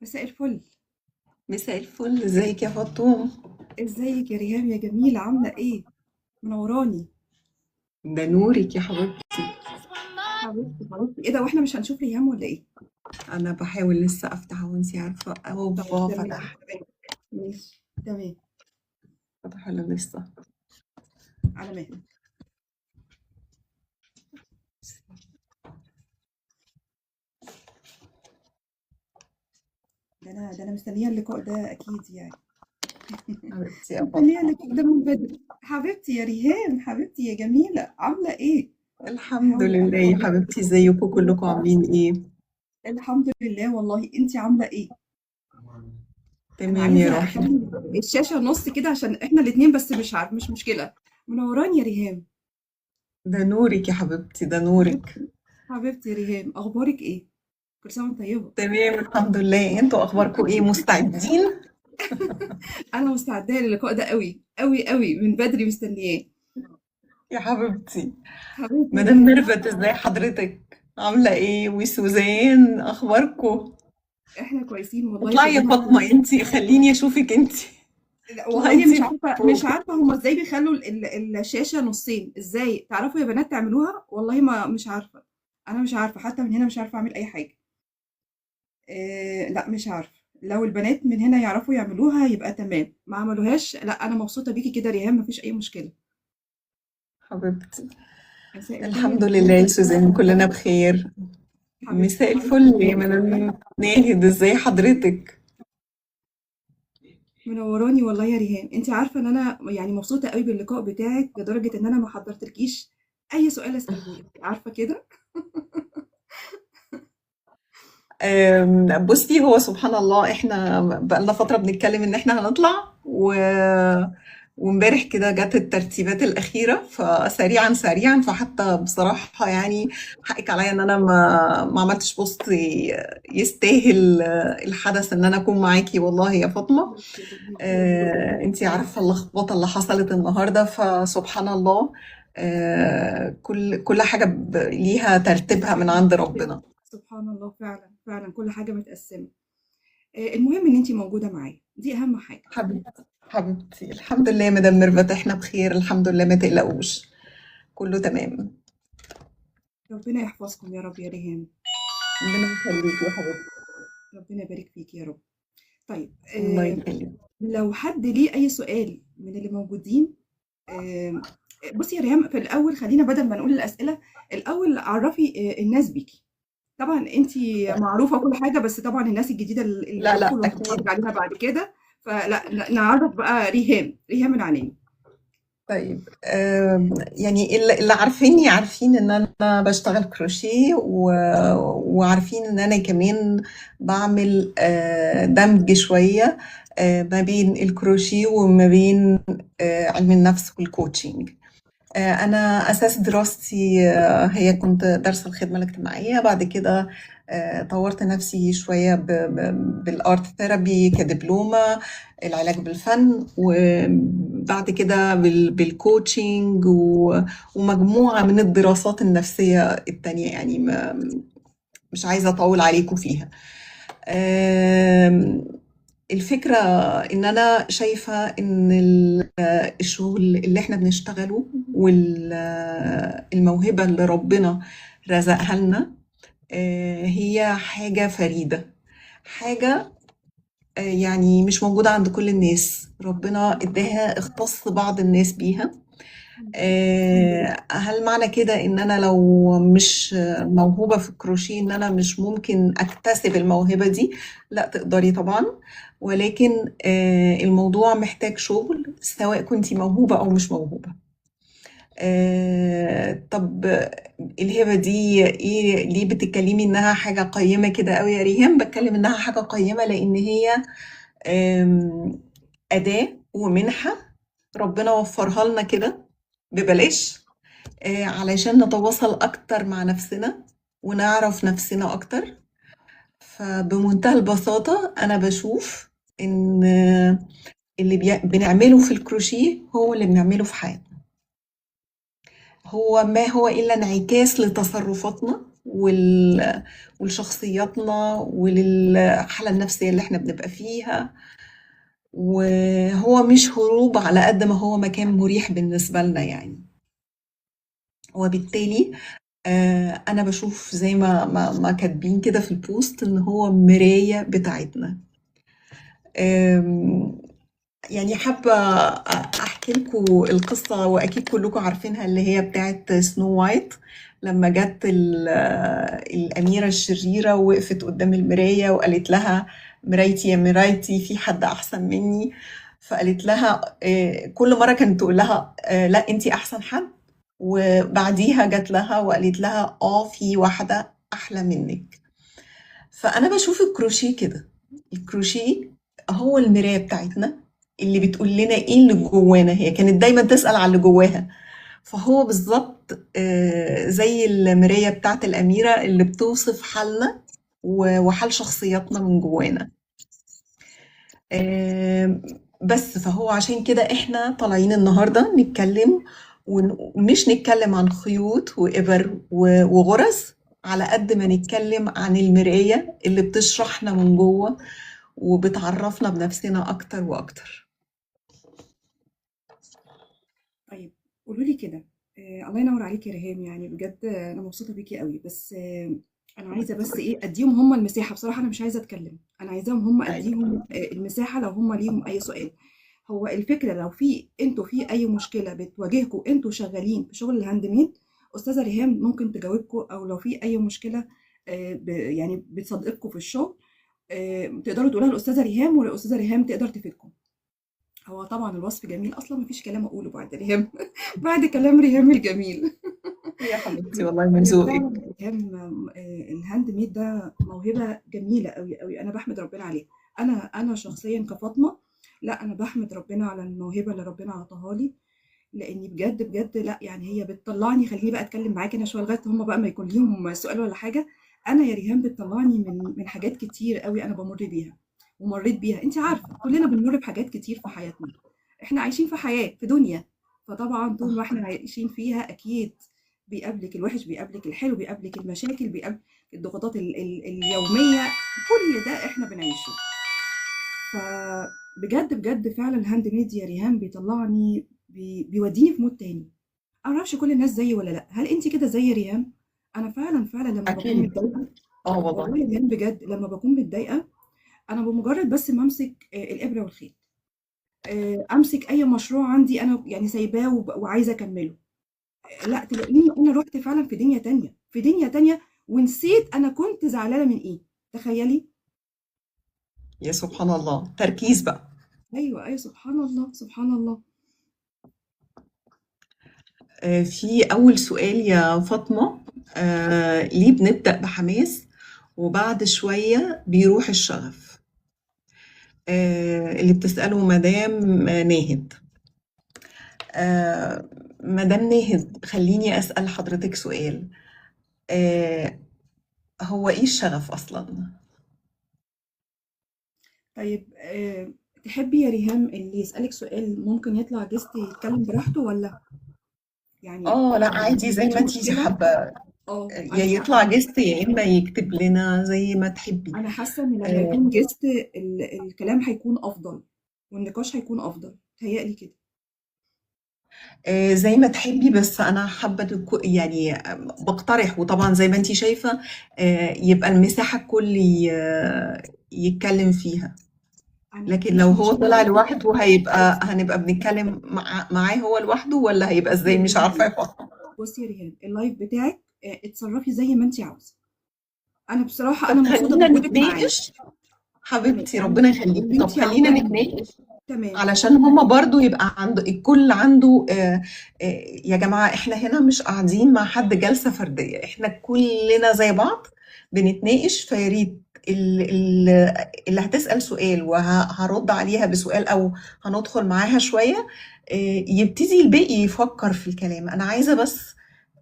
مساء الفل. مساء الفل، ازيك يا فطوم؟ ازيك يا ريهام يا جميلة، عاملة ايه؟ منوراني. ده نورك يا حبيبتي. حبيبتي حبيبتي، ايه ده، واحنا مش هنشوف ريهام ولا ايه؟ انا بحاول لسه افتح وانتي عارفه. طيب اوبا، تمام. فتح. تمام. ماشي تمام. فتح ولا لسه؟ على مهلك. ده انا مستنية اللقاء ده اكيد يعني. حبيبتي يا مستنية فاطمه. اللقاء ده من بدري. حبيبتي يا ريهام، حبيبتي يا جميلة، عاملة ايه؟ الحمد احاول لله يا ادخل. حبيبتي، ازيكم كلكم عاملين ايه؟ الحمد لله والله، انتي عاملة ايه؟ انا تمام يا عايزة روحي. اخلي الشاشة نص كده عشان احنا الاتنين، بس مش عارف، مش مشكلة. منوراني يا ريهام. ده نورك يا حبيبتي، ده نورك. حبيبتي حبيبتي ريهام، اخبارك ايه؟ كل سنة وانت طيبه. تمام الحمد لله، انتوا اخباركم ايه؟ مستعدين؟ انا مستعدة للقاء ده قوي قوي قوي، من بدري مستنياه. يا حبيبتي. حبيبتي يا مدام ريهام. ميرفت، ازاي حضرتك؟ عامله ايه؟ وسوزان اخباركم؟ احنا كويسين والله، اطلعي يا كلنا فاطمة بخير. انتي، خليني اشوفك انتي. لا اطلعي والله مش انتي عارفه، فوق. مش عارفه هما ازاي بيخلوا الشاشة نصين، ازاي تعرفوا يا بنات تعملوها؟ والله ما مش عارفه. انا مش عارفه حتى من هنا، مش عارفه اعمل اي حاجه. إيه لا مش عارفه. لو البنات من هنا يعرفوا يعملوها يبقى تمام، ما عملوهاش لا انا مبسوطة بيكي كده ريهام، مفيش اي مشكله. حبيبتي. مساء الفل يا الحمد ريهام. لله يا سوزان، كلنا بخير. حبيبتي مساء حبيبتي الفل يا ريهام. مدام ناهد، ازاي حضرتك؟ منوراني والله يا ريهام. انت عارفه ان انا يعني مبسوطة قوي باللقاء بتاعك لدرجة ان انا ما حضرتلكيش اي سؤال اساله لك، عارفه كده. بصي، هو سبحان الله احنا بقالنا فترة بنتكلم ان احنا هنطلع وامبارح كده جت الترتيبات الأخيرة، فسريعا سريعا، فحتى بصراحة يعني حقك عليا ان انا ما عملتش post يستاهل الحدث ان انا اكون معاكي والله يا فاطمة. انتي عارفة اللخبطة اللي حصلت النهاردة، فسبحان الله. كل حاجة ليها ترتيبها من عند متقسمة. ربنا. سبحان الله، فعلا فعلا كل حاجة متقسمه. المهم ان انت موجودة معايا، دي اهم حاجه. حبيبتي حبيبتي، الحمد لله يا مدام ميرفت، احنا بخير الحمد لله، ما تقلقوش، كله تمام. ربنا يحفظكم يا رب يا ريهام. ربنا يخليكي يا حبيبتي. ربنا يبارك فيك يا رب. طيب الله يخليك. لو حد ليه اي سؤال من اللي موجودين. آم، بصي يا ريهام، في الاول خلينا بدل ما نقول الاسئلة، الاول عرفي الناس بيكي. طبعا انت معروفة كل حاجة، بس طبعا الناس الجديدة اللي لا لا هتدخل وهتتفرج اكيد. علينا بعد كده، فلا نعرف بقى ريهام، ريهام العناني. طيب، يعني اللي عارفيني عارفين ان انا بشتغل كروشيه، وعارفين ان انا كمان بعمل دمج شوية ما بين الكروشيه وما بين علم النفس وال coaching. أنا أساس دراستي هي كنت دارسة الخدمة الاجتماعية، بعد كده طورت نفسي شوية بال art therapy كدبلومة العلاج بالفن، وبعد كده بال coaching ومجموعة من الدراسات النفسية التانية، يعني مش عايزة أطول عليكم فيها. الفكرة إن أنا شايفة إن الشغل اللي إحنا بنشتغله والموهبة اللي ربنا رزقها لنا، هي حاجة فريدة، حاجة، مش موجودة عند كل الناس، ربنا اداها، اختص بعض الناس بيها. هل معنى كده إن أنا لو مش موهوبة في الكروشيه إن أنا مش ممكن أكتسب الموهبة دي؟ لا، تقدري طبعا، ولكن، الموضوع محتاج شغل سواء كنتي موهوبة أو مش موهوبة. طب الهبة دي إيه؟ ليه بتتكلمي إنها حاجة قيمة كده قوي يا ريهام؟ بتكلم إنها حاجة قيمة لأن هي، أداة ومنحة ربنا وفرها لنا كده ببلاش، علشان نتواصل أكتر مع نفسنا ونعرف نفسنا أكتر. فبمنتهى البساطة أنا بشوف إن اللي بنعمله في الكروشيه هو اللي بنعمله في حياتنا، هو ما هو إلا انعكاس لتصرفاتنا ولشخصياتنا وللحالة النفسية اللي احنا بنبقى فيها، وهو مش هروب على قد ما هو مكان مريح بالنسبة لنا يعني. وبالتالي أنا بشوف زي ما كاتبين كده في البوست إن هو مراية بتاعتنا. يعني حابة أحكي لكم القصة، وأكيد كلكم عارفينها، اللي هي بتاعت سنو وايت لما جت الأميرة الشريرة ووقفت قدام المراية وقالت لها مرايتي يا مرايتي في حد أحسن مني. فقالت لها كل مرة كانت تقول لها لا أنتي أحسن حد، وبعديها جت لها وقالت لها في واحدة أحلى منك. فأنا بشوف الكروشيه كده، الكروشيه هو المراية بتاعتنا اللي بتقول لنا إيه اللي جوانا. هي كانت دايما تسأل على اللي جواها، فهو بالظبط زي المراية بتاعت الأميرة اللي بتوصف حالنا وحال شخصياتنا من جوانا. بس فهو عشان كده احنا طالعين النهاردة نتكلم، ومش نتكلم عن خيوط وإبر وغرز على قد ما نتكلم عن المراية اللي بتشرحنا من جوه وبتعرفنا بنفسنا أكتر وأكتر. طيب قولوا لي كده، الله ينور عليك يا ريهام، يعني بجد انا مبسوطة بيكي قوي، بس انا عايزه بس اديهم هم المساحة. بصراحة انا مش عايزه اتكلم، انا عايزاهم هم اديهم المساحة لو هم ليهم اي سؤال. هو الفكرة لو في انتوا في اي مشكلة بتواجهكم انتوا شغالين في شغل ال handmade، استاذه ريهام ممكن تجاوبكم، او لو في اي مشكلة يعني بتصادقكم في الشغل، تقدروا تقولوها للاستاذه ريهام، والاستاذه ريهام تقدر تفيدكم. هو طبعا الوصف جميل اصلا، مفيش كلام اقوله بعد ريهام بعد كلام ريهام الجميل. يا حبيبتي والله من ذوقك. ريهام، ال handmade ده موهبة جميلة قوي قوي، انا بحمد ربنا عليها. انا شخصيا كفاطمه، لا انا بحمد ربنا على الموهبة اللي ربنا عطاها لي، لاني بجد بجد لا يعني هي بتطلعني. خليني بقى اتكلم معاكي انا شوية لغاية هم بقى ما يكون ليهم سؤال ولا حاجة. انا يا ريهام بتطلعني من حاجات كتير قوي انا بمر بيها ومريت بيها. انت عارفه كلنا بنمر بحاجات كتير في حياتنا، احنا عايشين في حياة، في دنيا، فطبعا طول ما احنا عايشين فيها اكيد بيقابلك الوحش، بيقابلك الحلو، بيقابلك المشاكل، بيقابلك الضغوطات اليومية، كل ده احنا بنعيشه. فبجد بجد فعلا ال handmade يا ريهام بيطلعني، بيوديني في mood تاني. انا معرفش كل الناس زيي ولا لا، هل انت كده زي ريهام؟ انا فعلا فعلا لما بكون متضايقة، والله والله يا ريهام بجد لما بكون متضايقة، انا بمجرد بس ما امسك الابره والخيط، امسك اي مشروع عندي انا يعني سايباه وعايزه اكمله، لا تلاقيني انا رحت فعلا في دنيا تانية، في دنيا تانية، ونسيت انا كنت زعلانة من ايه. تخيلي يا سبحان الله، تركيز بقى. ايوه سبحان الله سبحان الله. في اول سؤال يا فاطمة، ليه بنبدا بحماس وبعد شوية بيروح الشغف؟ اللي بتسأله مدام ناهد. مدام ناهد، خليني أسأل حضرتك سؤال، هو إيه الشغف أصلاً؟ طيب تحبي يا ريهام اللي يسألك سؤال ممكن يطلع guest يتكلم براحته ولا؟ يعني لا عادي زي ما انتي حابة. يا يطلع guest يا إما يكتب لنا زي ما تحبي. أنا حاسة إن لما يكون guest الكلام هيكون أفضل والنقاش هيكون أفضل، تهيألي كده. زي ما تحبي، بس أنا حابة يعني بقترح، وطبعا زي ما انتي شايفة يبقى المساحة الكل يتكلم فيها، لكن لو هو طلع لوحده هنبقى بنتكلم معاه هو لوحده ولا هيبقى ازاي؟ مش عارفة يا فاطمة. بصي يا ريهام، ال live بتاعك اتصرفي زي ما انتي عاوزة. أنا بصراحة أنا مبسوطة بوجودك معايا حبيبتي، ربنا يخليكي. طب خلينا نتناقش، تمام، علشان هما برضو يبقى عند الكل عنده يا جماعة احنا هنا مش قاعدين مع حد جلسة فردية، احنا كلنا زي بعض بنتناقش. فياريت اللي هتسأل سؤال وهرد عليها بسؤال أو هندخل معاها شوية، يبتدي الباقي يفكر في الكلام. أنا عايزة بس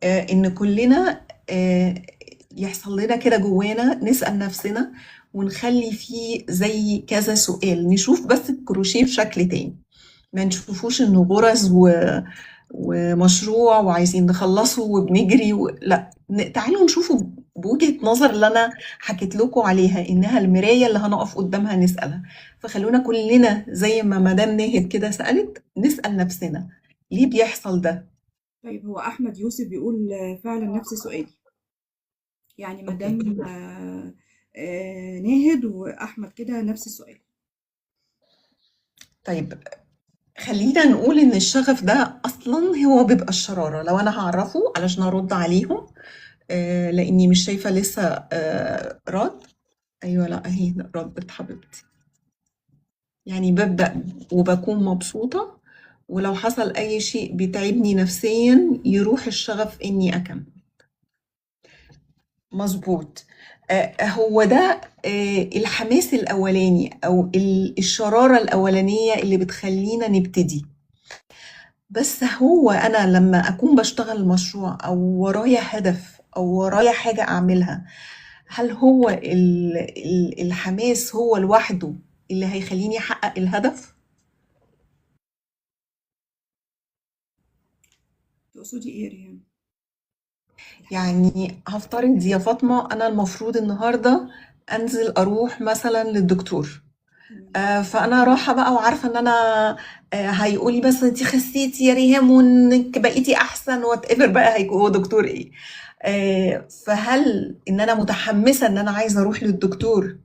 إن كلنا يحصل لنا كده جوانا نسأل نفسنا ونخلي فيه زي كذا سؤال، نشوف بس الكروشيه بشكل تاني، ما نشوفوش إنه غرز ومشروع وعايزين نخلصه وبنجري لا، تعالوا نشوفه بوجهة نظر اللي أنا حكيت لكم عليها، إنها المراية اللي هنقف قدامها نسألها. فخلونا كلنا زي ما مدام ناهد كده سألت، نسأل نفسنا ليه بيحصل ده. طيب هو أحمد يوسف بيقول فعلا نفس سؤالي، يعني okay. مدام ناهد وأحمد كده نفس السؤال. طيب خلينا نقول إن الشغف ده أصلا هو بيبقى الشرارة. لو أنا هعرفه علشان أرد عليهم، لأني مش شايفة لسه رد. أيوة، لا أهي ردت حبيبتي. يعني ببدأ وبكون مبسوطة، ولو حصل أي شيء بيتعبني نفسيا يروح الشغف إني أكمل. مظبوط. هو ده الحماس الأولاني أو الشرارة الأولانية اللي بتخلينا نبتدي. بس هو أنا لما أكون بشتغل مشروع أو ورايا هدف أو ورايا حاجة أعملها، هل هو الحماس هو لوحده اللي هيخليني أحقق الهدف؟ تقصدي إيه يا ريهام؟ يعني هفترض يا فاطمة أنا المفروض النهاردة أنزل أروح مثلا للدكتور، فأنا رايحة بقى وعارفة إن أنا، هيقولي بس أنتي خسيتي يا ريهام وإنك بقيتي أحسن whatever بقى هيكون هو دكتور إيه. فهل إن أنا متحمسة إن أنا عايزة أروح للدكتور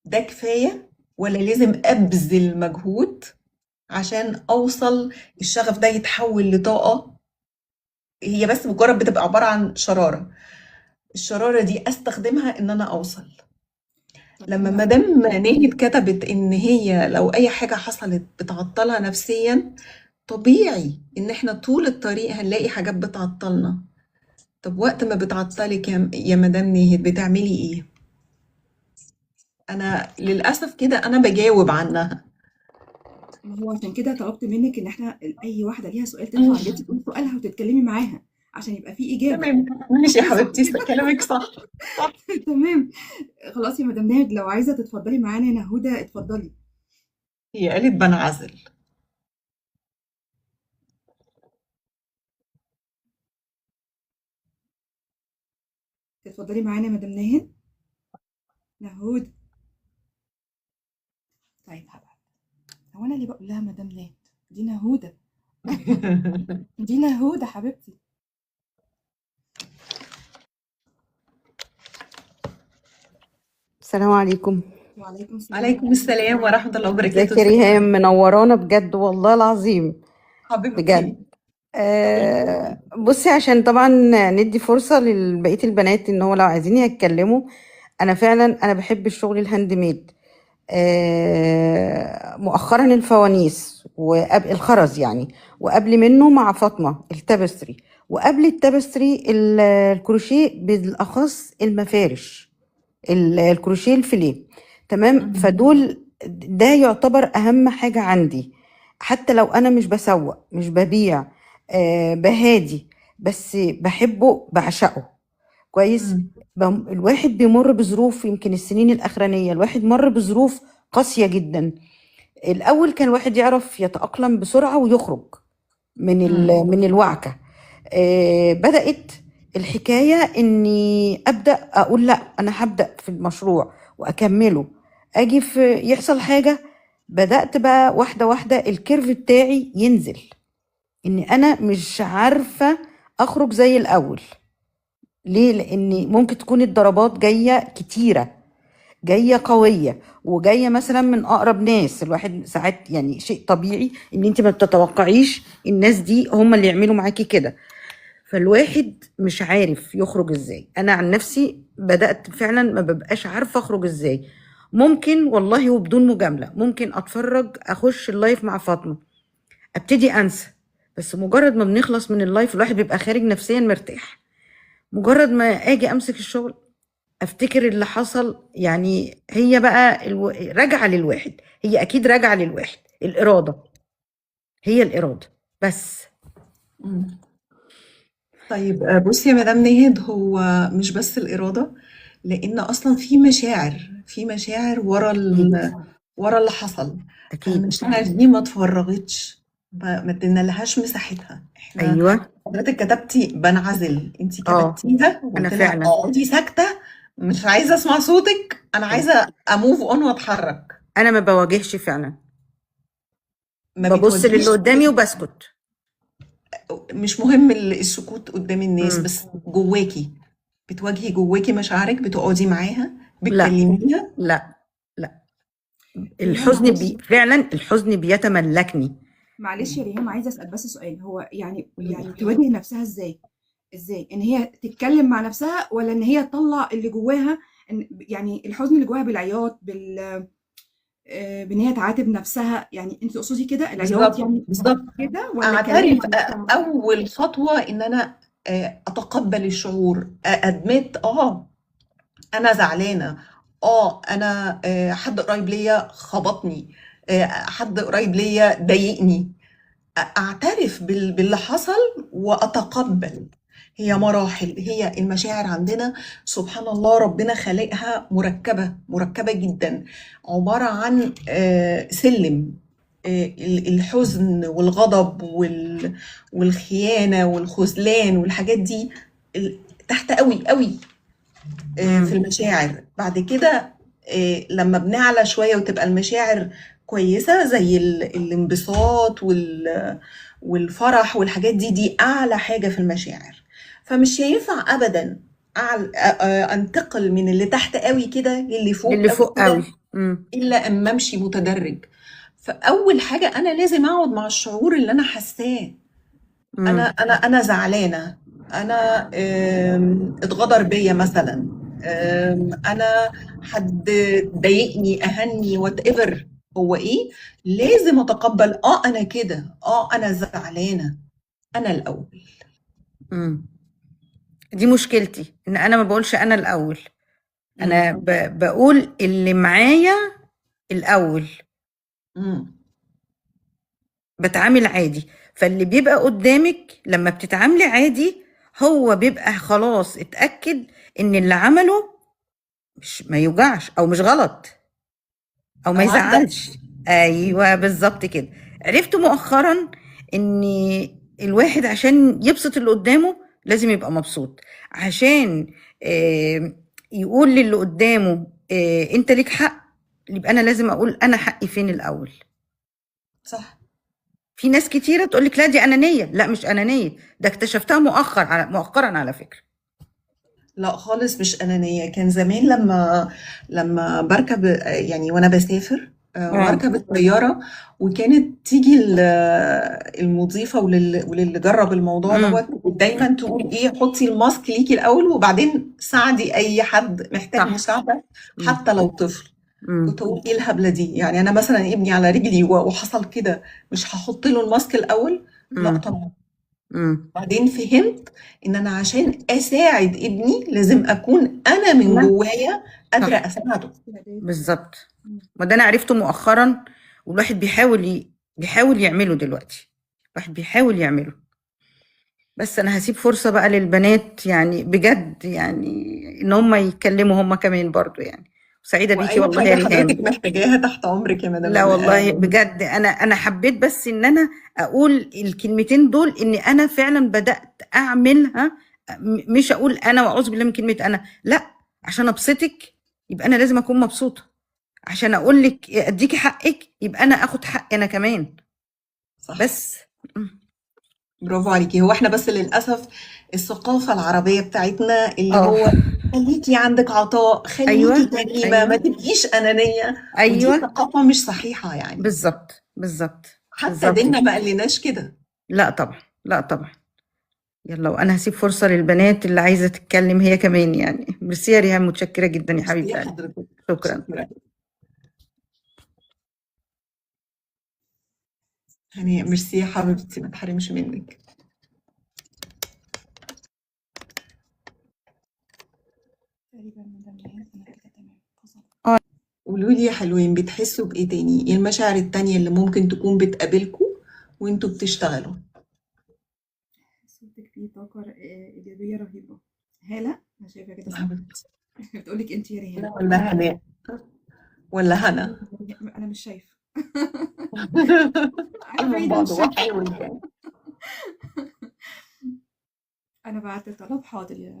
ده كفاية، ولا لازم أبذل مجهود عشان أوصل الشغف ده يتحول لطاقة؟ هي بس مجرد بتبقى عبارة عن شرارة، الشرارة دي أستخدمها إن أنا أوصل. لما مدام ناهد كتبت إن هي لو أي حاجة حصلت بتعطلها نفسيا، طبيعي إن إحنا طول الطريق هنلاقي حاجات بتعطلنا. طب وقت ما بتعطلك يا مدام ناهد بتعملي إيه؟ أنا للأسف كده أنا بجاوب عنها. ما هو عشان كده طلبت منك إن إحنا أي واحدة ليها سؤال تطلع على النت تقول سؤالها وتتكلمي معاها عشان يبقى في إجابة. تمام ماشي يا حبيبتي، كلامك صح. صح. تمام خلاص يا مدام ناهد، لو عايزة تتفضلي معانا يا نهودة اتفضلي. هي قالت بنعزل. تتفضلي معانا يا مدام ناهد. نهود. طيب هبعت. هو أنا اللي بقول لها مدام ناهد؟ دي نهودة. دي نهودة حبيبتي. السلام عليكم. وعليكم السلام. عليكم السلام ورحمة الله وبركاته. ازيك يا ريهام؟ منورانا بجد والله العظيم. حبيبتي. بجد. بصي، عشان طبعا ندي فرصة لبقية البنات ان هو لو عايزين يتكلموا. انا فعلا بحب الشغل ال handmade. مؤخرا الفوانيس وقبل الخرز يعني، وقبل منه مع فاطمة ال tapestry، وقبل ال tapestry الكروشيه، بالاخص المفارش، الكروشيه الفيليه. تمام. فدول ده يعتبر اهم حاجة عندي، حتى لو انا مش بسوق مش ببيع، بهادي، بس بحبه بعشقه. كويس. الواحد بيمر بظروف، يمكن السنين الأخرانية الواحد مر بظروف قاسية جدا. الأول كان الواحد يعرف يتأقلم بسرعة ويخرج من الوعكة. بدأت الحكاية إني أبدأ أقول لا، أنا هبدأ في المشروع وأكمله. أجي في يحصل حاجة، بدأت بقى واحدة واحدة الكيرف بتاعي ينزل، إني أنا مش عارفة أخرج زي الأول. ليه؟ لأن ممكن تكون الضربات جاية كتيرة، جاية قوية، وجاية مثلا من أقرب ناس. الواحد ساعات يعني شيء طبيعي إن أنت ما بتتوقعيش الناس دي هم اللي يعملوا معاكي كده، فالواحد مش عارف يخرج إزاي. أنا عن نفسي بدأت فعلا ما ببقاش عارفة أخرج إزاي. ممكن والله وبدون مجاملة ممكن أتفرج، أخش ال live مع فاطمة، أبتدي أنسى، بس مجرد ما بنخلص من ال live الواحد بيبقى خارج نفسيا مرتاح. مجرد ما اجي امسك الشغل افتكر اللي حصل. يعني هي بقى راجعه للواحد، هي اكيد راجعه للواحد. الاراده، هي الاراده بس. طيب بصي يا مدام نهاد، هو مش بس الاراده، لان اصلا في مشاعر، في مشاعر ورا اللي حصل. اكيد. المشاعر دي ما اتفرغتش، ما ادينا لهاش مساحتها. احنا حضرتك كتبتي بنعزل، انت اه كتبتيها انا وقلت لها فعلا اقعدي ساكته، مش عايزه اسمع صوتك، انا أيوة. عايزه ا move on واتحرك. انا ما بواجهش فعلا، ما ببص للي بتواجهيش، قدامي وبسكت. مش مهم السكوت قدام الناس، امم بس جواكي بتواجهي جواكي مشاعرك، بتقعدي معاها، لا بتكلميها. لا لا، ريهام الحزن معلش، فعلا الحزن بيتملكني. معلش يا ريهام، عايزه اسال بس سؤال. هو يعني تواجه نفسها ازاي؟ ازاي ان هي تتكلم مع نفسها، ولا ان هي تطلع اللي جواها؟ إن يعني الحزن اللي جواها بالعياط، بان هي تعاتب نفسها، يعني انت تقصدي كده العياط بالظبط يعني بالظبط. كده، ولا الكلام اعترف، مع نفسها؟ اول خطوة ان انا اتقبل الشعور، ادمت انا زعلانة، انا حد قريب ليا خبطني، حد قريب ليا ضايقني، اعترف باللي حصل واتقبل. هي مراحل، هي المشاعر عندنا سبحان الله ربنا خالقها مركبة، مركبة جدا، عبارة عن سلم، الحزن والغضب والخيانة والخذلان والحاجات دي تحت قوي قوي في امم المشاعر. بعد كده لما بنعلى شوية وتبقى المشاعر كويسة زي الانبساط والفرح والحاجات دي، دي أعلى حاجة في المشاعر. فمش هينفع أبدا أنتقل من اللي تحت قوي كده للي فوق للي قوي فوق كده قوي. إلا أما أمشي متدرج. فأول حاجة أنا لازم أقعد مع الشعور اللي أنا حاساه. انا امم انا انا زعلانة، انا اتغدر بيا مثلا، انا حد ضايقني، اهني، whatever هو ايه، لازم اتقبل انا كده، انا زعلانة، انا الاول. امم دي مشكلتي، ان انا ما بقولش انا الاول. انا امم بقول اللي معايا الاول، امم بتعامل عادي. فاللي بيبقى قدامك لما بتتعاملي عادي، هو بيبقى خلاص اتأكد ان اللي عمله مش ما يوجعش او مش غلط او ما او عدى. يزعلش. ايوه بالظبط كده. عرفت مؤخرا ان الواحد عشان يبسط اللي قدامه لازم يبقى مبسوط، عشان آه، يقول للي قدامه انت ليك حق، يبقى انا لازم اقول انا حقي فين الاول. صح. في ناس كتيرة تقول لك لا دي أنانية، لا مش أنانية، ده اكتشفتها مؤخرا على فكرة. لا خالص مش أنانية. كان زمان لما بركب، يعني وأنا بسافر اه واركب الطيارة، وكانت تيجي المضيفة وللي جرب الموضوع امم دوت دايما تقول ايه، حطي الماسك ليكي الأول وبعدين ساعدي أي حد محتاج صح. مساعدة امم حتى لو طفل. امم كنت اقول ايه الهبلة دي، يعني أنا مثلا ابني على رجلي وحصل كده، مش هحط له الماسك الأول؟ لا امم طبعا. امم بعدين فهمت ان انا عشان اساعد ابني لازم اكون انا من لا جوايا قادرة صح اساعده. بالظبط. ما ده انا عرفته مؤخرا، والواحد بيحاول بيحاول يعمله دلوقتي، الواحد بيحاول يعمله. بس انا هسيب فرصة بقى للبنات، يعني بجد يعني ان هم يتكلموا هم كمان برضو يعني. سعيدة بيكي واي والله يا حاجة حضرتك ريهام. محتاجاها تحت امرك يا مدام. لا والله بجد انا حبيت بس ان انا اقول الكلمتين دول، ان انا فعلا بدأت اعملها. مش اقول انا واعوذ بالله من كلمة انا، لا، عشان ابسطك يبقى انا لازم اكون مبسوطة، عشان اقول لك اديكي حقك يبقى انا اخد حقي انا كمان. صح. بس برافو عليكي. هو احنا بس للاسف الثقافة العربية بتاعتنا اللي هو خليكي عندك عطاء، خليكي كريمة، ما تبقيش انانية، ودي ثقافة مش صحيحه يعني. بالظبط بالظبط. حتى بالظبط. ديننا ما قالناش كده. لا طبعا، لا طبعا. يلا، وانا هسيب فرصة للبنات اللي عايزه تتكلم هي كمان يعني. ميرسي يا ريهام، متشكره جدا يا ميرسي حبيبه يا قلبي. حضرتك. شكرا. شكرا. يعني ميرسي يا حبيبتي، ما تحرمش منك. تقريبا مدام ريهام انا كده تمام. فصلت. قولوا لي يا حلوين، بتحسوا بإيه تاني؟ إيه المشاعر التانية اللي ممكن تكون بتقابلكوا وانتوا بتشتغلوا؟ صوتك فيه طاقة إيجابية رهيبة. هالة، أنا شايفة كده صح؟ حبيبتي. بتقولك أنت يا ريهام. ولا هناء ولا هنا؟ أنا مش شايفة. أنا من بعيدة بعض مش شايفة. وحاول يعني. انا بعت طلب. حاضر يا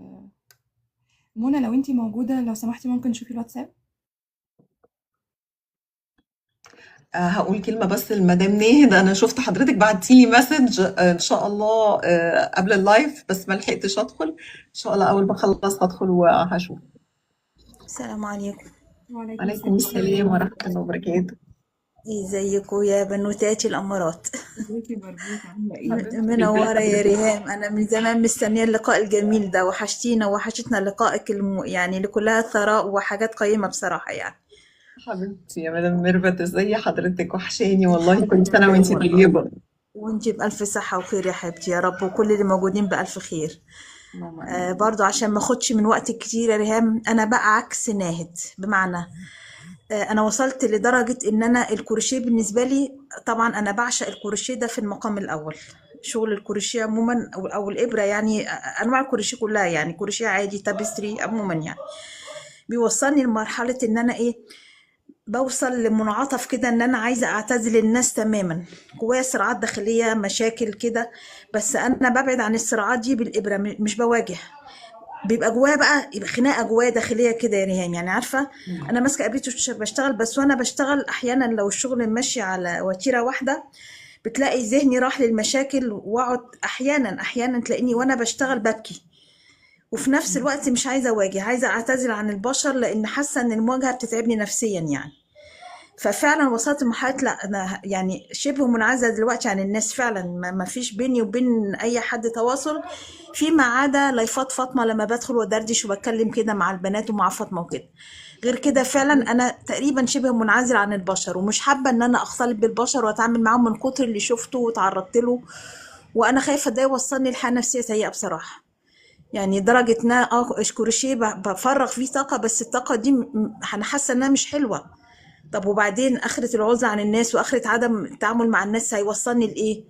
منى، لو انتي موجودة لو سمحتي ممكن تشوفي الواتساب. هقول كلمة بس لمدام ناهد، أنا شفت حضرتك بعتي لي message، إن شاء الله قبل ال live، بس ما لحقتش أدخل. إن شاء الله أول ما أخلص هدخل وهشوف. السلام عليكم. وعليكم عليكم السلام السلام ورحمة الله وبركاته. ازيكم يا بنوتاتي الامارات؟ ازيك يا بربوس، عاملة ايه؟ حبيبتي ازي منورة يا حضرتك؟ ريهام، انا من زمان مستنيه اللقاء الجميل ده، وحشتينا وحشتنا لقائك يعني اللي كلها ثراء وحاجات قيمة بصراحة يعني. حبيبتي يا مدام ميرفت، ازي حضرتك؟ وحشاني والله، الحمد كل سنة لله وانتي والله، طيبة. وانتي بألف صحة وخير يا حبيبتي يا رب، وكل اللي موجودين بألف خير. اللهم آمين. برضو عشان ما اخدش من وقتك كتير يا ريهام، انا بقى عكس ناهد، بمعنى انا وصلت لدرجة ان انا الكروشيه بالنسبة لي، طبعا انا بعشق الكروشيه ده في المقام الاول، شغل الكروشيه عموما او الابرة يعني، انواع الكروشيه كلها يعني، كروشيه عادي، tapestry، عموما يعني بيوصلني لمرحلة ان انا ايه، بوصل لمنعطف كده ان انا عايزة اعتزل الناس تماما. جوايا صراعات داخلية، مشاكل كده، بس انا ببعد عن الصراعات دي بالابرة، مش بواجه. بيبقى جوايا بقى، يبقى خناقه جوايا داخلية كده يا ريهام، يعني عارفه انا ماسكه ابريت بشتغل، بس وانا بشتغل احيانا لو الشغل ماشي على وتيرة واحدة بتلاقي ذهني راح للمشاكل، واقعد احيانا تلاقيني وانا بشتغل ببكي، وفي نفس الوقت مش عايزه اواجه، عايزه اعتزل عن البشر، لان حاسه ان المواجهة بتتعبني نفسيا يعني. ففعلا وصلت لمرحلة لا، انا يعني شبه منعزله دلوقتي عن الناس فعلا، ما فيش بيني وبين اي حد تواصل، فيما عدا لايفات فاطمة لما بدخل ودردش وبتكلم كده مع البنات ومع فاطمة وكده. غير كده فعلا انا تقريبا شبه منعزله عن البشر، ومش حابة ان انا اختلط بالبشر واتعامل معاهم من كتر اللي شفته وتعرضت له، وانا خايفة ده يوصلني لحاله نفسية سيئه بصراحة. يعني درجه ان انا كروشيه بفرغ فيه طاقة، بس الطاقة دي انا حاسه انها مش حلوة. طب وبعدين اخرة العزلة عن الناس واخرة عدم التعامل مع الناس هيوصلني لايه؟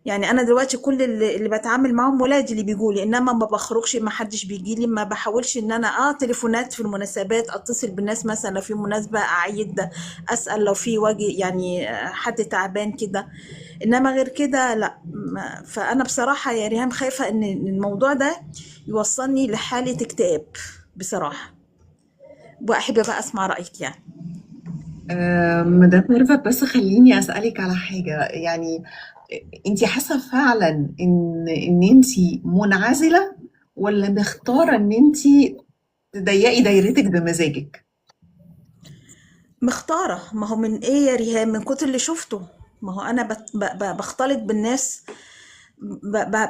يعني انا دلوقتي كل اللي بتعامل معاهم ولادي اللي بيجولي، انما ما بخرجش، ما حدش بيجيلي، ما بحاولش ان انا تليفونات في المناسبات، اتصل بالناس مثلا لو في مناسبة، اعيد، اسأل لو في وجه يعني حد تعبان كده، انما غير كده لا. فانا بصراحة يا ريهام خايفة ان الموضوع ده يوصلني لحالة اكتئاب بصراحة، واحب بقى اسمع رأيك يعني. مدام ميرفت، بس خليني أسألك على حاجة. يعني انت حاسة فعلا ان انت منعزلة، ولا مختارة ان انت تضيقي دايرتك بمزاجك؟ مختارة. ما هو من ايه يا ريهام؟ من كتر اللي شفته. ما هو انا بختلط بالناس،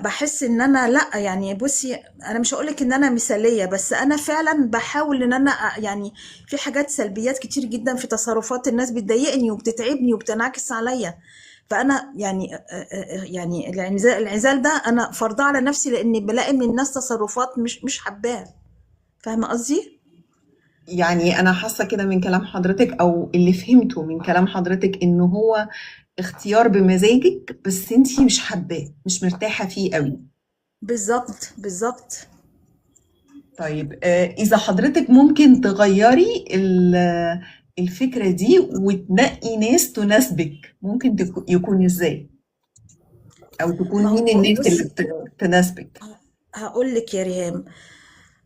بحس ان انا لا، يعني بصي انا مش هقولك ان انا مثالية، بس انا فعلا بحاول ان انا يعني في حاجات سلبيات كتير جدا في تصرفات الناس بتضايقني وبتتعبني وبتنعكس عليا. فانا يعني يعني الانعزال ده انا فرضاه على نفسي، لاني بلاقي من الناس تصرفات مش حباها. فاهمة قصدي؟ يعني انا حاسة كده من كلام حضرتك، او اللي فهمته من كلام حضرتك، ان هو اختيار بمزاجك، بس انتي مش حباه، مش مرتاحة فيه قوي. بالظبط بالظبط. طيب اذا حضرتك ممكن تغيري الفكرة دي وتنقي ناس تناسبك، ممكن يكون ازاي؟ او تكون ما مين هو الناس اللي بصي تناسبك؟ هقول لك يا ريهام،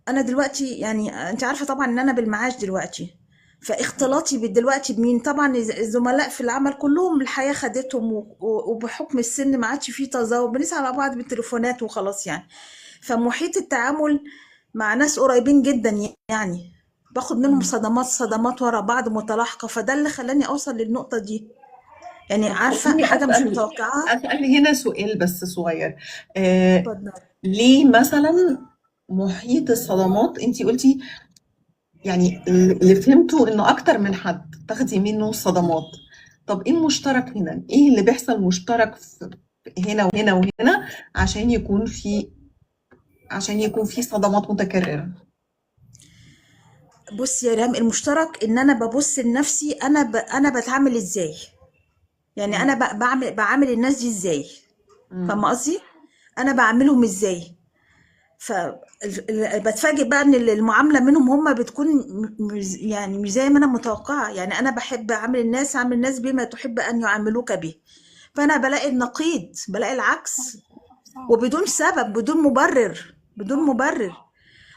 انا دلوقتي يعني انت عارفه طبعا ان انا بالمعاش دلوقتي، فاختلاطي دلوقتي بمين؟ طبعا الزملاء في العمل كلهم الحياة خدتهم، وبحكم السن ما عادش فيه تزاور، بنسأل على بعض بالتليفونات وخلاص يعني. فمحيط التعامل مع ناس قريبين جدا يعني باخد منهم صدمات صدمات ورا بعض متلاحقه، فده اللي خلاني اوصل للنقطة دي. يعني طب عارفه خليني حاجة مش متوقعه. اسال هنا سؤال بس صغير. اتفضل. ليه مثلا محيط الصدمات؟ انتي قلتي يعني اللي فهمته انه اكتر من حد تاخدي منه صدمات. طب ايه المشترك هنا؟ ايه اللي بيحصل مشترك في هنا وهنا وهنا عشان يكون في صدمات متكررة؟ بصي يا ريهام، المشترك ان انا ببص لنفسي، انا بتعامل ازاي، يعني انا بعامل الناس دي ازاي، فاهمه قصدي؟ انا بعاملهم ازاي. بتفاجئ بقى ان المعاملة منهم هم بتكون يعني مش زي ما انا متوقعه. يعني انا بحب اعامل الناس، اعامل الناس بما تحب ان يعاملوك به، فانا بلاقي النقيض، بلاقي العكس. صعب. وبدون سبب، بدون مبرر، بدون مبرر.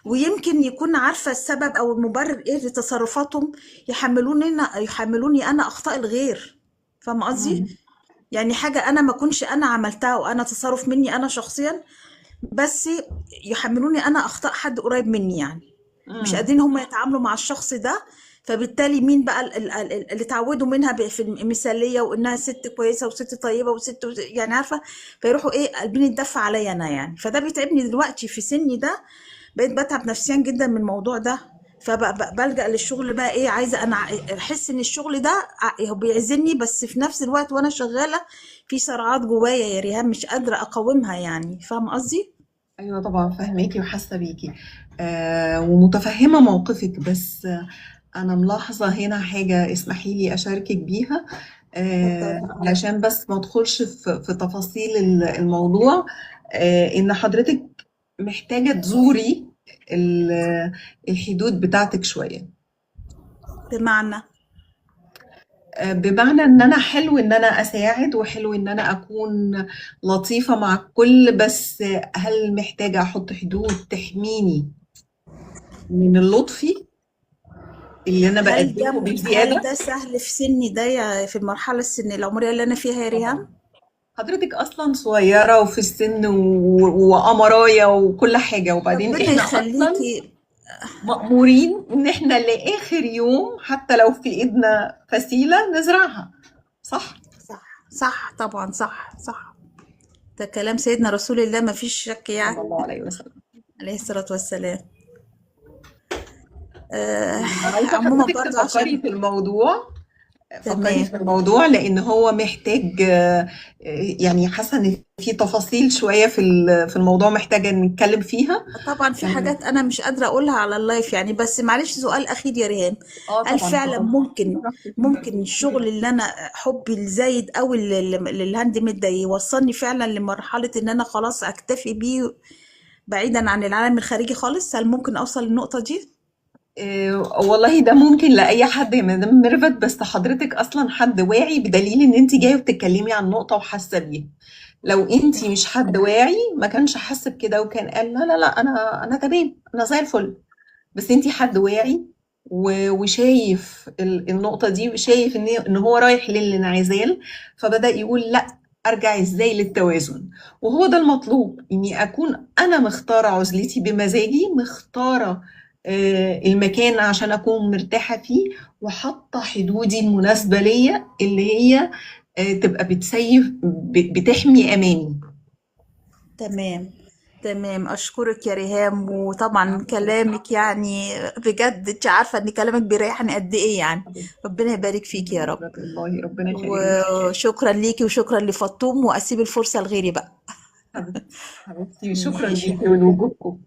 ويمكن يكون عارفة السبب أو المبرر إيه لتصرفاتهم، يحملوني أنا أخطاء الغير. فاهمة قصدي؟ يعني حاجة أنا ما كنش أنا عملتها وأنا تصرف مني أنا شخصيا، بس يحملوني أنا أخطاء حد قريب مني يعني. مش قادرين هم يتعاملوا مع الشخص ده، فبالتالي مين بقى اللي اتعودوا منها في المثالية وإنها ست كويسة وست طيبة وست يعني عارفة، فيروحوا إيه قلبين الدفع عليا أنا يعني. فده بيتعبني دلوقتي في سني ده، بقيت بتعب نفسيا جدا من الموضوع ده. فبلجأ للشغل بقى، ايه، عايزه انا احس ان الشغل ده بيعزلني، بس في نفس الوقت وانا شغالة في صراعات جوايا يا ريهام مش قادرة اقاومها يعني. فاهمه قصدي؟ ايوه طبعا فاهماكي وحاسه بيكي ومتفهمه موقفك، بس انا ملاحظة هنا حاجة اسمحي لي اشاركك بيها اتفضلي. علشان بس ما ادخلش في تفاصيل الموضوع. ان حضرتك محتاجه تزوري الحدود بتاعتك شوية. بمعنى؟ بمعنى ان انا حلو ان انا اساعد وحلو ان انا اكون لطيفة مع الكل، بس هل محتاجة احط حدود تحميني من اللطفي اللي انا هل ده بقدمه هل بزيادة؟ ده سهل في سني ده، في المرحلة السن العمرية اللي انا فيها يا ريهام؟ حضرتك اصلا صغيرة وفي السن وقمرايه وكل حاجة، وبعدين ربنا احنا اصلا يخليكي. مأمورين ان احنا لاخر يوم حتى لو في ايدنا فسيلة نزرعها، صح؟ صح صح طبعا، صح صح، ده كلام سيدنا رسول الله ما فيش شك صلى يعني، الله عليه وسلم. عليه الصلاة والسلام. عايزة عموما حضرتك برضو تفكري عشان في الموضوع، فكري تمام. في الموضوع لان هو محتاج، يعني حاسه ان في تفاصيل شوية في الموضوع محتاجه نتكلم فيها. طبعا في حاجات انا مش قادرة اقولها على اللايف يعني، بس معلش سؤال اخير يا ريهام. هل طبعا فعلا اتفضلي. ممكن الشغل اللي انا حبي الزايد قوي لل handmade ده يوصلني فعلا لمرحلة ان انا خلاص اكتفي بيه بعيدا عن العالم الخارجي خالص؟ هل ممكن اوصل للنقطة دي؟ والله ده ممكن لأي حد يا مدام ميرفت، بس حضرتك أصلا حد واعي بدليل إن أنت جاية وبتتكلمي عن نقطة وحاسة بيها. لو أنت مش حد واعي ما كانش حس بكده وكان قال لا لا لا أنا تمام، أنا زي الفل. بس أنت حد واعي وشايف النقطة دي، وشايف إن هو رايح للانعزال، فبدأ يقول لا أرجع إزاي للتوازن. وهو ده المطلوب، إني أكون أنا مختارة عزلتي بمزاجي، مختارة المكان عشان أكون مرتاحة فيه، وحاطة حدودي المناسبة ليا اللي هي تبقى بتسيف بتحمي أماني. تمام تمام، اشكرك يا ريهام، وطبعا كلامك يعني بجد انت عارفه ان كلامك بيريحني قد ايه يعني، ربنا يبارك فيك يا رب. والله ربنا يخليك. وشكرا ليكي وشكرا لفطوم، واسيب الفرصة لغيري بقى. حبيبتي حبيبتي، شكرا ماشي، ليكي ولوجودكم.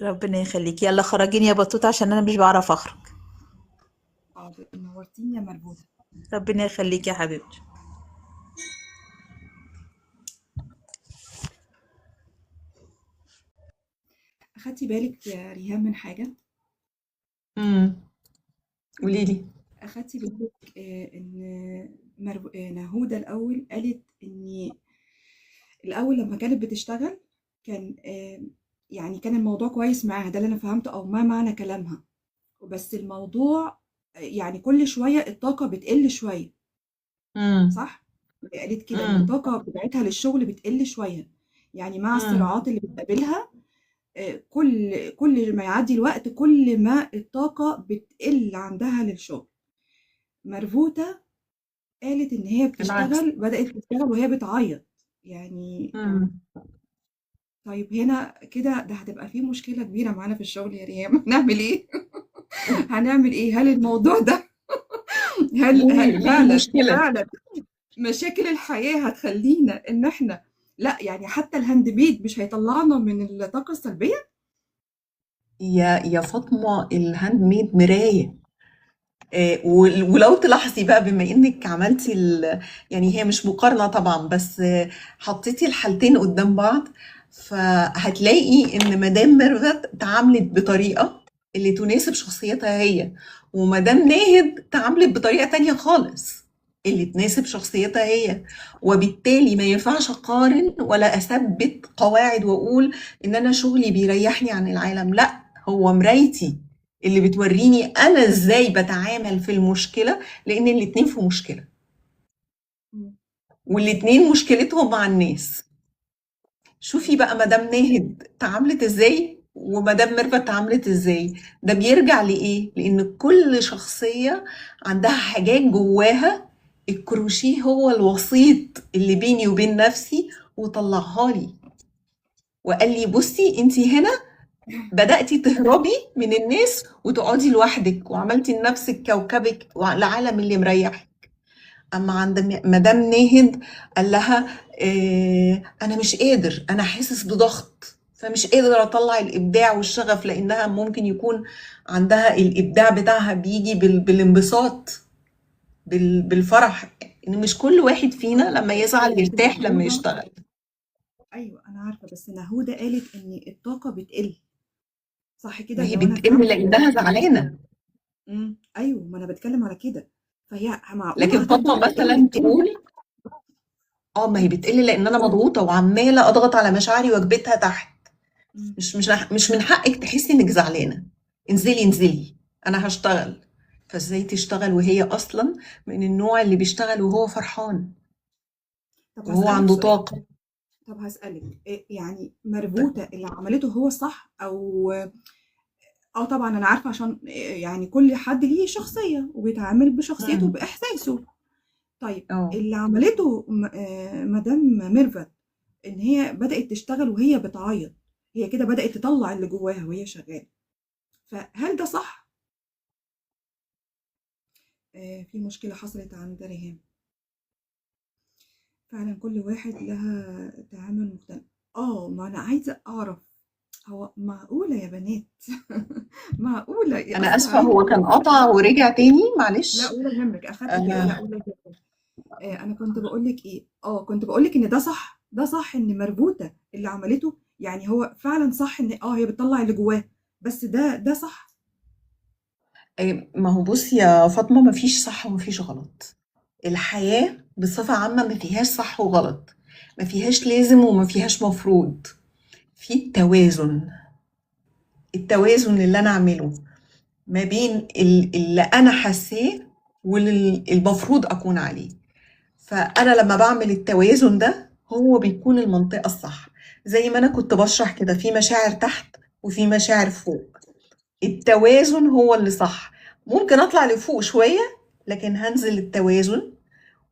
ربنا يخليك. يلا خرجيني يا بطوط عشان انا مش بعرف اخرج. حاضر، نورتيني يا مربوطة. ربنا يخليك يا حبيبتي. أخدتي بالك يا ريهام من حاجة؟ امم قولي لي. أخدتي بالك إن نهودة الأول قالت إن الأول لما كانت بتشتغل كان يعني كان الموضوع كويس معاها، ده اللي أنا فهمته أو ما معنى كلامها، بس الموضوع يعني كل شوية الطاقة بتقل شوية. صح؟ قالت كده إن الطاقة بتاعتها للشغل بتقل شوية، يعني مع الصراعات اللي بتقابلها كل ما يعدي الوقت كل ما الطاقة بتقل عندها للشغل. مرفوتة قالت إن هي العكس. بتشتغل، بدأت تشتغل وهي بتعيط يعني. طيب هنا كده ده هتبقى فيه مشكلة كبيرة معانا في الشغل يا ريهام. هنعمل إيه؟ هنعمل إيه؟ هل الموضوع ده هل ليه ليه فعلا المشكلة؟ فعلا مشاكل الحياة هتخلينا إن إحنا لا يعني حتى ال handmade مش هيطلعنا من الطاقة السلبية؟ يا فاطمة، ال handmade مراية. ولو تلاحظي بقى، بما انك عملتي يعني هي مش مقارنة طبعا، بس حطيتي الحالتين قدام بعض، فهتلاقي ان مدام ميرفت تعاملت بطريقة اللي تناسب شخصيتها هي، ومدام ناهد تعاملت بطريقة تانية خالص اللي تناسب شخصيتها هي، وبالتالي ما ينفعش اقارن ولا اثبت قواعد واقول ان انا شغلي بيريحني عن العالم. لا، هو مرايتي اللي بتوريني انا ازاي بتعامل في المشكلة، لان الاتنين في مشكلة، والاتنين مشكلتهم مع الناس. شوفي بقى مدام ناهد تعاملت ازاي ومدام ميرفت تعاملت ازاي. ده بيرجع لإيه؟ لأن كل شخصية عندها حاجات جواها، الكروشيه هو الوسيط اللي بيني وبين نفسي، وطلعها لي وقال لي بصي انتي هنا بدأتي تهربي من الناس وتقعدي لوحدك وعملتي لنفسك كوكبك والعالم اللي مريحك. اما عند مدام ناهد قال لها اه انا مش قادر، انا حاسس بضغط، فمش قادر اطلع الابداع والشغف، لانها ممكن يكون عندها الابداع بتاعها بيجي بالانبساط، بالفرح. ان مش كل واحد فينا لما يزعل يرتاح لما يشتغل. ايوه انا عارفه، بس نهوده قالت ان الطاقة بتقل، صح كده؟ ما هي بتقل لانها زعلانة. ايوه، ما انا بتكلم على كده. فهي معقولة لكن فاطمة مثلا تقول ما هي بتقل لان انا مضغوطه وعماله اضغط على مشاعري واكبتها تحت. مش من حقك تحسي انك زعلانة، انزلي انزلي انا هشتغل. فازاي تشتغل وهي اصلا من النوع اللي بيشتغل وهو فرحان؟ طب وهو عنده طاقة. طب هسألك يعني مربوطة اللي عملته هو صح او طبعا انا عارفه، عشان يعني كل حد ليه شخصية وبيتعامل بشخصيته باحساسه. طيب اللي عملته مدام ميرفت ان هي بدأت تشتغل وهي بتعيط، هي كده بدأت تطلع اللي جواها وهي شغالة، فهل ده صح؟ في مشكلة حصلت عند ريهام فعلا، كل واحد لها تعامل مختلف. ما انا عايزه اعرف، هو معقولة يا بنات؟ معقولة؟ انا اسفه، هو كان قطع ورجع تاني، معلش. لا ولا يهمك، اخدت بالي. لا ولا يهمك. انا كنت بقول لك ايه؟ كنت بقول لك ان ده صح، ده صح ان مربوطة اللي عملته، يعني هو فعلا صح ان هي بتطلع اللي جواه، بس ده صح. ما هو بصي يا فاطمة، ما فيش صح وما فيش غلط. الحياة بصفة عامة ما فيهاش صح وغلط، ما فيهاش لازم وما فيهاش مفروض، في التوازن. التوازن اللي أنا أعمله ما بين اللي أنا حاساه واللي المفروض أكون عليه. فأنا لما بعمل التوازن ده هو بيكون المنطقة الصح. زي ما أنا كنت بشرح كده، في مشاعر تحت وفي مشاعر فوق، التوازن هو اللي صح. ممكن أطلع لفوق شوية لكن هنزل التوازن،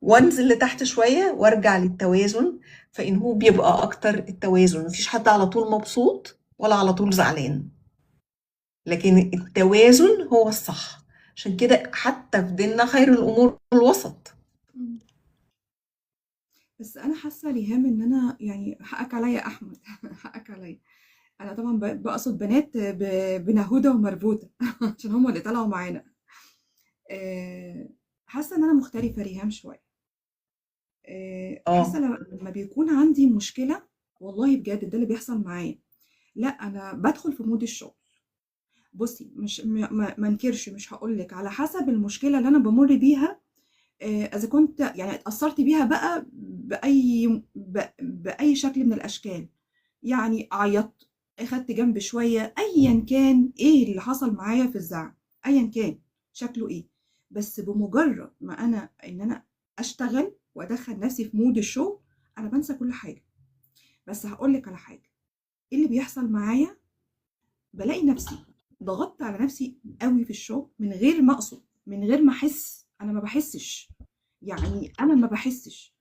وانزل لتحت شوية وارجع للتوازن، فإن هو بيبقى أكتر التوازن. مفيش حد على طول مبسوط ولا على طول زعلان، لكن التوازن هو الصح. عشان كده حتى في ديننا خير الأمور الوسط. بس أنا حاسة ريهام إن أنا يعني حقك عليا يا أحمد، حقك عليا. أنا طبعا بقصد بنات بنهودة ومربوطة عشان هم اللي طلعوا معانا. حاسة إن أنا مختلفة ريهام شوية. حاسة لما بيكون عندي مشكلة، والله بجد ده اللي بيحصل معايا، لا أنا بدخل في mood الشغل. بصي مش ما انكرش، مش هقولك على حسب المشكلة اللي أنا بمر بيها، إذا كنت يعني اتأثرت بيها بقى بأي شكل من الأشكال، يعني عيطت، أخدت جنب شوية، أيا كان إيه اللي حصل معايا في الزعل، أيا كان شكله إيه، بس بمجرد ما أنا إن أنا أشتغل وأدخل نفسي في mood الشغل أنا بنسى كل حاجة. بس هقولك على حاجة، إيه اللي بيحصل معايا؟ بلاقي نفسي ضغطت على نفسي قوي في الشغل من غير ما أقصد، من غير ما أحس. أنا ما بحسش، يعني أنا ما بحسش.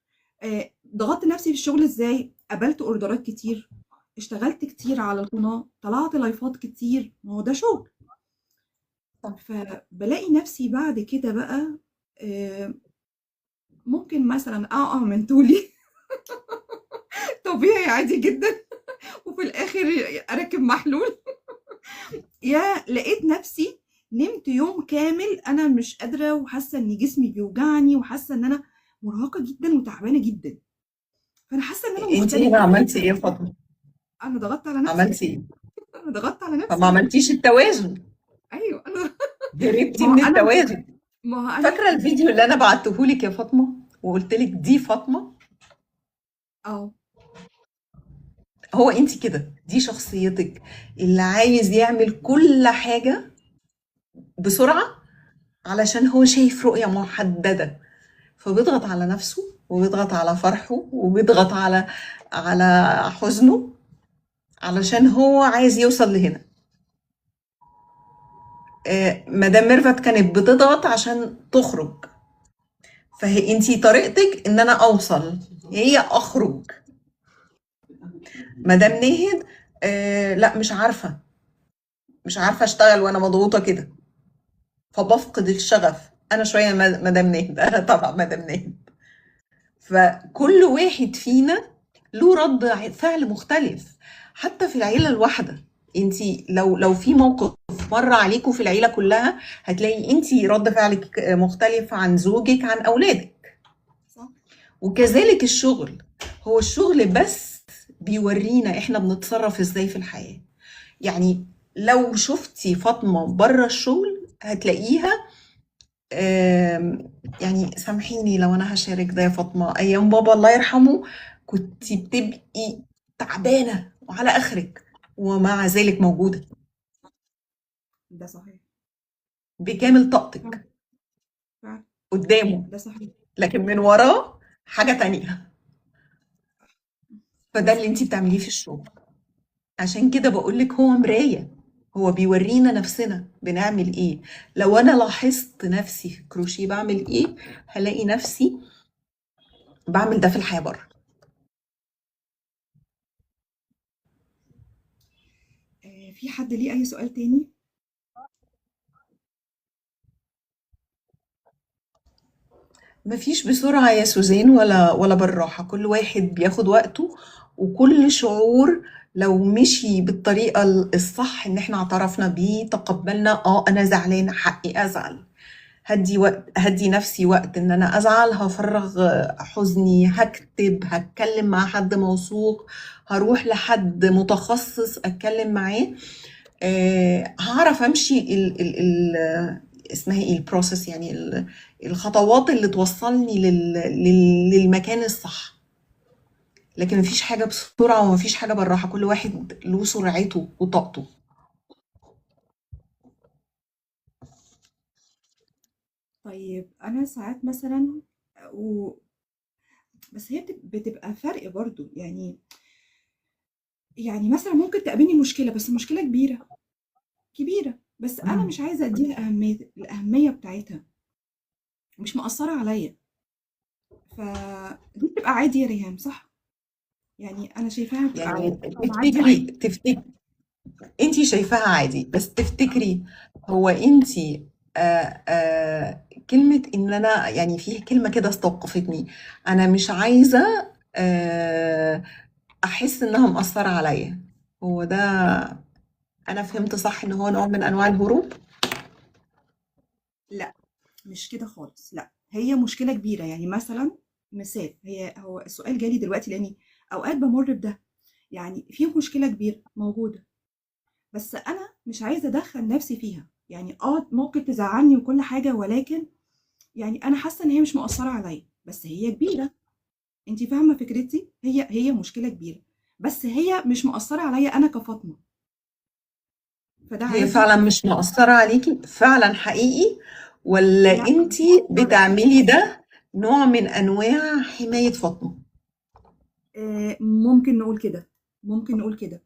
ضغطت نفسي في الشغل إزاي؟ قبلت أوردرات كتير، اشتغلت كتير على القناة، طلعت لايفات كتير، ما هو ده شغل. فبلاقي نفسي بعد كده بقى ممكن مثلا اقع من طولي طبيعي عادي جدا، وفي الاخر اركب محلول. يا لقيت نفسي نمت يوم كامل انا مش قادرة، وحاسه ان جسمي بيوجعني، وحاسه ان انا مرهقة جدا وتعبانه جدا. فانا حاسه ان انا انت مختلفة. هنا عملتي ايه يا فاطمة؟ انا ضغطت على نفسي. عملتي ايه؟ انا ضغطت على نفسي. فما عملتيش التوازن. ايوه انا هربتي من التوازن. ما هو انا فاكرة الفيديو اللي انا بعتهولك يا فاطمة وقلت لك دي فاطمة؟ اه هو انت كده، دي شخصيتك اللي عايز يعمل كل حاجة بسرعة علشان هو شايف رؤية محددة، فبيضغط على نفسه وبيضغط على فرحه وبيضغط على حزنه علشان هو عايز يوصل لهنا. مدام ميرفت كانت بتضغط عشان تخرج، فهي انتي طريقتك ان انا اوصل، هي اخرج. مدام ناهد لا مش عارفة، مش عارفة اشتغل وانا مضغوطة كده، فبفقد الشغف. انا شوية مدام ناهد انا طبعا مدام ناهد. فكل واحد فينا له رد فعل مختلف، حتى في العيلة الواحدة. انتي لو في موقف مر عليكم في العيلة كلها، هتلاقي انتي رد فعلك مختلف عن زوجك، عن اولادك. صح. وكذلك الشغل، هو الشغل بس بيورينا احنا بنتصرف ازاي في الحياة. يعني لو شفتي فاطمة بره الشغل هتلاقيها يعني سامحيني لو انا هشارك ده يا فاطمة، ايام بابا الله يرحمه كنت بتبقي تعبانة وعلى اخرك، ومع ذلك موجودة ده صحيح بكامل طاقتك فعلا قدامه، ده صحيح. لكن من وراه حاجة تانية. فده ده اللي انتي صحيح. بتعمليه في الشغل. عشان كده بقولك هو مراية، هو بيورينا نفسنا بنعمل ايه. لو انا لاحظت نفسي في الكروشيه بعمل ايه، هلاقي نفسي بعمل ده في الحياة بره. في حد ليه اي سؤال تاني؟ مفيش بسرعة يا سوزان ولا بالراحة، كل واحد بياخد وقته، وكل شعور لو مشي بالطريقة الصح ان احنا اعترفنا بيه، تقبلنا، انا زعلانة حقي ازعل، هدي وقت، هدي نفسي وقت ان انا ازعل، هفرغ حزني، هكتب، هتكلم مع حد موثوق، هروح لحد متخصص اتكلم معاه، هعرف امشي ال ال ال اسمها ايه البروسيس، يعني الخطوات اللي توصلني للمكان الصح. لكن مفيش حاجة بسرعة ومفيش حاجة بالراحة، كل واحد له سرعته وطاقته. طيب انا ساعات مثلا بس هي بتبقى فرق برضو، يعني مثلا ممكن تقابلني مشكلة، بس مشكلة كبيرة كبيرة، بس انا مش عايزة اديها الأهمية بتاعتها، مش مقصرة عليا، فدي بتبقى عادي يا ريهام صح؟ يعني انا شايفاها بتبقى يعني عادي، بعدي عادي. تفتكري انتي شايفاها عادي، بس تفتكري هو انتي كلمة ان انا، يعني فيه كلمة كده استوقفتني، انا مش عايزة احس انها مأثرة عليا، هو ده انا فهمت صح ان هو نوع من انواع الهروب؟ لا مش كده خالص، لا هي مشكلة كبيرة. يعني مثلا مثال، هو السؤال جالي دلوقتي لاني اوقات بمر بده، يعني في مشكلة كبيرة موجودة بس انا مش عايزة ادخل نفسي فيها، يعني ممكن تزعلني وكل حاجة، ولكن يعني انا حاسة ان هي مش مقصرة عليا، بس هي كبيرة. انتي فاهمة فكرتي؟ هي مشكلة كبيرة بس هي مش مقصرة عليا انا كفاطمة، فده هي عادي. فعلا مش مقصرة عليكي فعلا حقيقي، ولا لا مش انتي مقصرة. بتعملي ده نوع من انواع حماية فاطمة؟ ممكن نقول كده، ممكن نقول كده،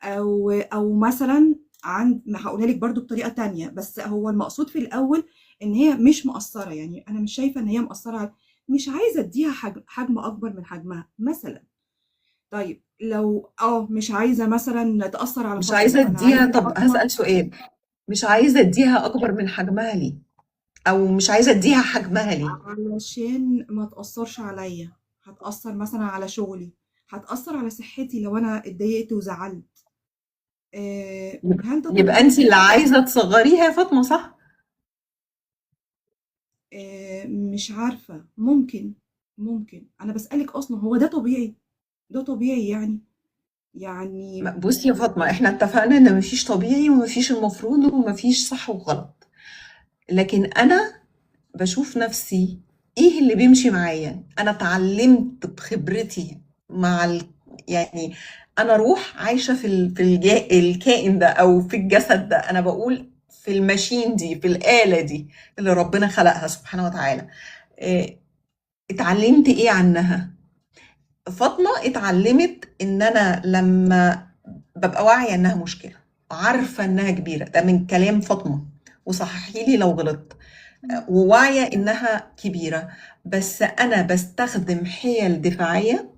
او مثلا عند ما هقولها لك برضو بطريقة تانية، بس هو المقصود في الاول ان هي مش مقصرة، يعني انا مش شايفه ان هي مقصرة، مش عايزه اديها حجم اكبر من حجمها مثلا. طيب لو مش عايزه مثلا تاثر على مش فاطمة، عايزة انا اديها. عايزه طب فاطمة. هسأل سؤال، مش عايزة اديها اكبر من حجمها ليه؟ او مش عايزة اديها حجمها ليه؟ علشان ما تاثرش عليا، هتاثر مثلا على شغلي، هتاثر على صحتي لو انا اتضايقت وزعلت. هل ده يبقى طبيعي؟ انت اللي عايزة تصغريها يا فاطمة صح؟ مش عارفة، ممكن أنا بسألك أصلا هو ده طبيعي؟ ده طبيعي يعني بصي يا فاطمة، احنا اتفقنا ان مفيش طبيعي ومفيش المفروض ومفيش صح وغلط، لكن انا بشوف نفسي ايه اللي بيمشي معايا. انا اتعلمت بخبرتي مع يعني انا روح عايشه في الكائن ده او في الجسد ده، انا بقول في ال machine دي، في الآلة دي اللي ربنا خلقها سبحانه وتعالى. اتعلمت ايه عنها؟ فاطمة اتعلمت ان انا لما ببقى واعية انها مشكلة، عارفة انها كبيرة، ده من كلام فاطمة وصححي لي لو غلطت، وواعية انها كبيرة، بس انا بستخدم حيل دفاعية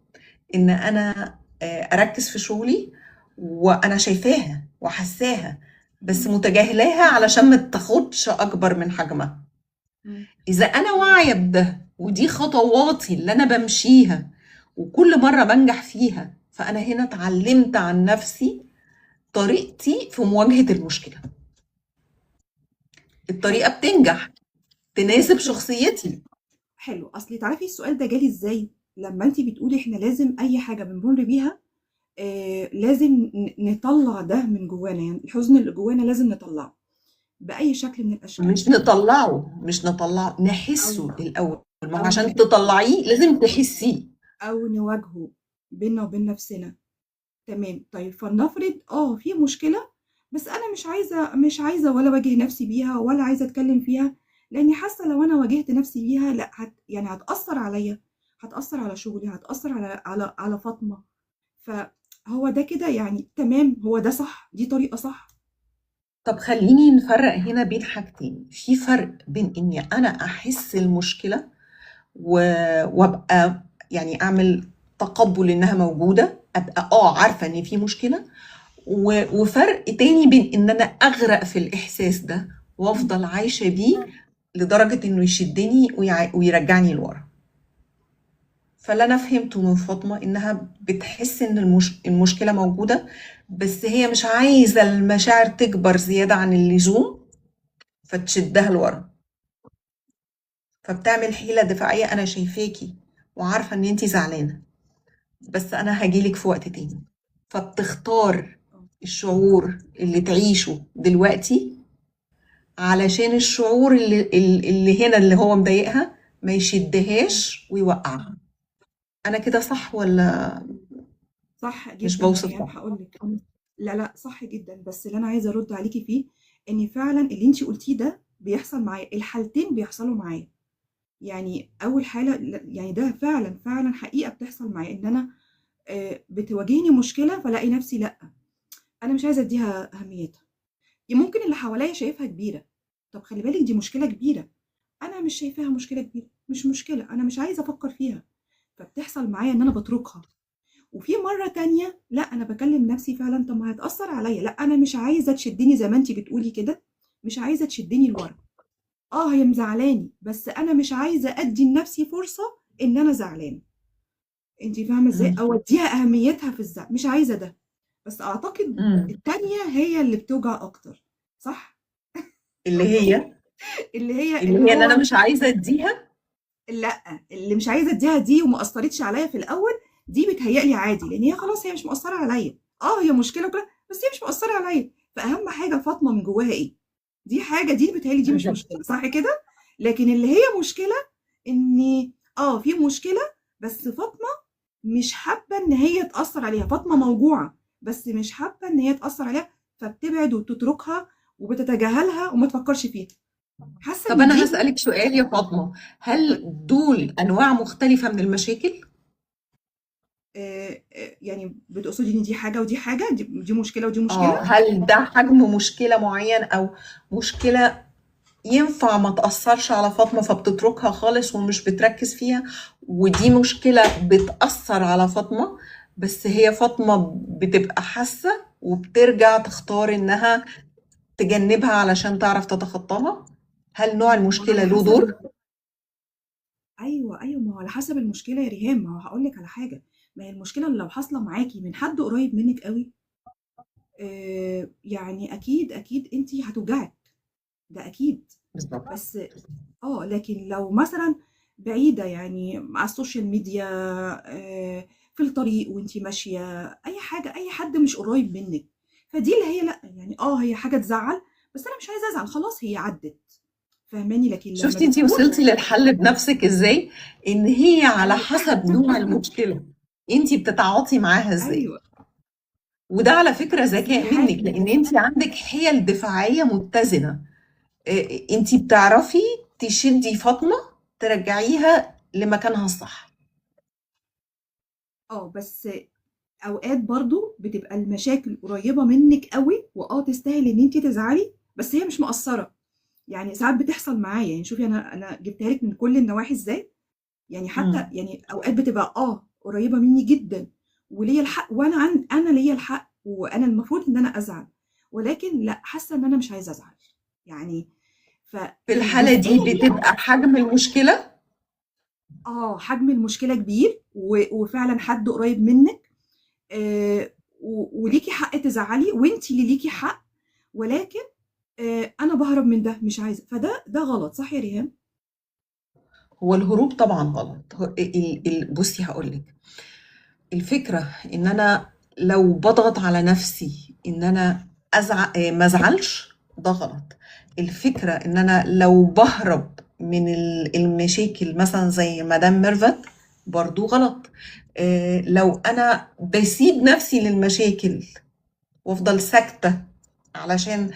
ان انا اركز في شغلي وانا شايفاها وحساها بس متجاهلاها علشان ما تاخدش اكبر من حجمها. اذا انا واعية بده ودي خطواتي اللي انا بمشيها وكل مرة بنجح فيها، فانا هنا اتعلمت عن نفسي طريقتي في مواجهة المشكلة. الطريقة بتنجح، تناسب شخصيتي. حلو. اصلي تعرفي السؤال ده جالي ازاي؟ لما انت بتقولي احنا لازم اي حاجة بنمر بيها لازم نطلع ده من جوانا، يعني الحزن اللي جوانا لازم نطلعه بأي شكل من الأشكال. مش نطلعه، نحسه الأول. ما هو عشان تطلعيه لازم تحسيه أو نواجهه بينا وبين نفسنا. تمام. طيب فلنفرض في مشكلة، بس أنا مش عايزة ولا واجه نفسي بيها ولا عايزة أتكلم فيها، لأني حاسة لو أنا واجهت نفسي بيها لا يعني هتأثر عليا، هتأثر على شغلي، هتأثر على على على فاطمة. فهو ده كده يعني تمام، هو ده صح، دي طريقة صح. طب خليني نفرق هنا بين حاجتين. في فرق بين اني انا احس المشكلة وابقى يعني اعمل تقبل انها موجودة، ابقى عارفة ان في مشكلة، وفرق تاني بين ان انا اغرق في الاحساس ده وافضل عايشة بيه لدرجة انه يشدني ويرجعني لورا. فاللي انا فهمته من فاطمة انها بتحس ان المشكلة موجودة، بس هي مش عايزة المشاعر تكبر زيادة عن اللزوم فتشدها لورا، فبتعمل حيلة دفاعية. انا شايفاكي وعارفة ان انتي زعلانة، بس انا هجيلك في وقت تاني. فبتختار الشعور اللي تعيشه دلوقتي علشان الشعور اللي هنا اللي هو مضايقها ما يشدهاش ويوقعها. انا كده صح ولا صح مش جدا؟ بوصف يعني صح؟ هقول لك لا صح جدا، بس اللي انا عايزه ارد عليكي فيه ان فعلا اللي انت قلتيه ده بيحصل معايا، الحالتين بيحصلوا معايا. يعني اول حاله يعني ده فعلا فعلا حقيقة بتحصل معايا، ان انا بتواجهني مشكلة فلاقي نفسي لا انا مش عايزه اديها اهميتها. ممكن اللي حواليا شايفها كبيرة، طب خلي بالك دي مشكلة كبيرة، انا مش شايفاها مشكلة كبيرة، مش مشكلة، انا مش عايزه افكر فيها. فبتحصل معايا ان انا بتركها. وفي مرة تانية لا انا بكلم نفسي فعلا، طب ما هتاثر عليا، لا انا مش عايزه تشدني زي ما انت بتقولي كده، مش عايزه تشدني لورا. هي مزعلاني، بس انا مش عايزه ادي لنفسي فرصة ان انا زعلانة. انت فاهمه ازاي؟ او اديها اهميتها في الزعل، مش عايزه ده. بس اعتقد التانية هي اللي بتوجع اكتر، صح؟ اللي هي اللي هي اللي هي ان انا مش عايزه اديها، لا اللي مش عايزه اديها دي وما اثرتش عليا في الاول، دي بتهيألي عادي لان هي خلاص هي مش مؤثرة عليا. هي مشكلة وكده، بس هي مش مؤثرة عليا. فاهم حاجة فاطمة من جواها ايه؟ دي حاجة، دي بتهيألي دي مش مشكلة، صح كده؟ لكن اللي هي مشكلة ان في مشكلة، بس فاطمة مش حابة ان هي تاثر عليها. فاطمة موجوعه بس مش حابة ان هي تاثر عليها، فبتبعد وبتتركها وبتتجاهلها وما تفكرش فيها. حاسه طب انا هسألك سؤال يا فاطمة، هل دول انواع مختلفة من المشاكل؟ يعني بتقصدي ان دي حاجة ودي حاجة، دي مشكلة ودي مشكلة؟ هل ده حجم مشكلة معين او مشكلة ينفع ما تاثرش على فاطمة فبتتركها خالص ومش بتركز فيها، ودي مشكلة بتاثر على فاطمة بس هي فاطمة بتبقى حاسه وبترجع تختار انها تجنبها علشان تعرف تتخطاها؟ هل نوع المشكلة له دور؟ ايوه، ما هو على حسب المشكلة يا ريهام. ما هو هقول لك على حاجة، ما هي المشكلة اللي لو حاصله معاكي من حد قريب منك قوي، يعني اكيد انت هتوجعك، ده اكيد. بالظبط. بس لكن لو مثلا بعيدة، يعني على ال social media، في الطريق وانت ماشية، اي حاجة، اي حد مش قريب منك، فدي اللي هي لا يعني هي حاجة تزعل، بس انا مش عايزه ازعل، خلاص هي عدت. فاهماني؟ لكن لما شفتي انتي بتكون وصلتي للحل بنفسك ازاي؟ ان هي على ايوه حسب نوع المشكلة انتي بتتعاطي معاها ازاي. ايوه، وده على فكرة بس في ذكاء منك، حاجة لان انتي عندك حيل دفاعية متزنة. انتي بتعرفي تشدي فاطمة ترجعيها لمكانها الصح. بس اوقات برضو بتبقى المشاكل قريبة منك قوي، واه تستاهل ان انت تزعلي، بس هي مش مقصرة. يعني ساعات بتحصل معايا، يعني شوفي انا جبتها لك من كل النواحي ازاي. يعني حتى يعني اوقات بتبقى قريبة مني جدا وليا الحق، وانا انا ليا الحق وانا المفروض ان انا ازعل، ولكن لا، حاسة ان انا مش عايزة ازعل. يعني في الحالة دي فالجزئية دي بتبقى حجم المشكلة، حجم المشكلة كبير، وفعلا حد قريب منك، وليكي حق تزعلي، وانتي اللي ليكي حق، ولكن انا بهرب من ده، مش عايزه. فده غلط، صح يا ريهام؟ هو الهروب طبعا غلط. بصي هقولك الفكرة، ان انا لو بضغط على نفسي ان انا ما ازعلش، ده غلط. الفكرة ان انا لو بهرب من المشاكل مثلا زي مدام ميرفت، برضو غلط. لو انا بسيب نفسي للمشاكل وافضل ساكتة علشان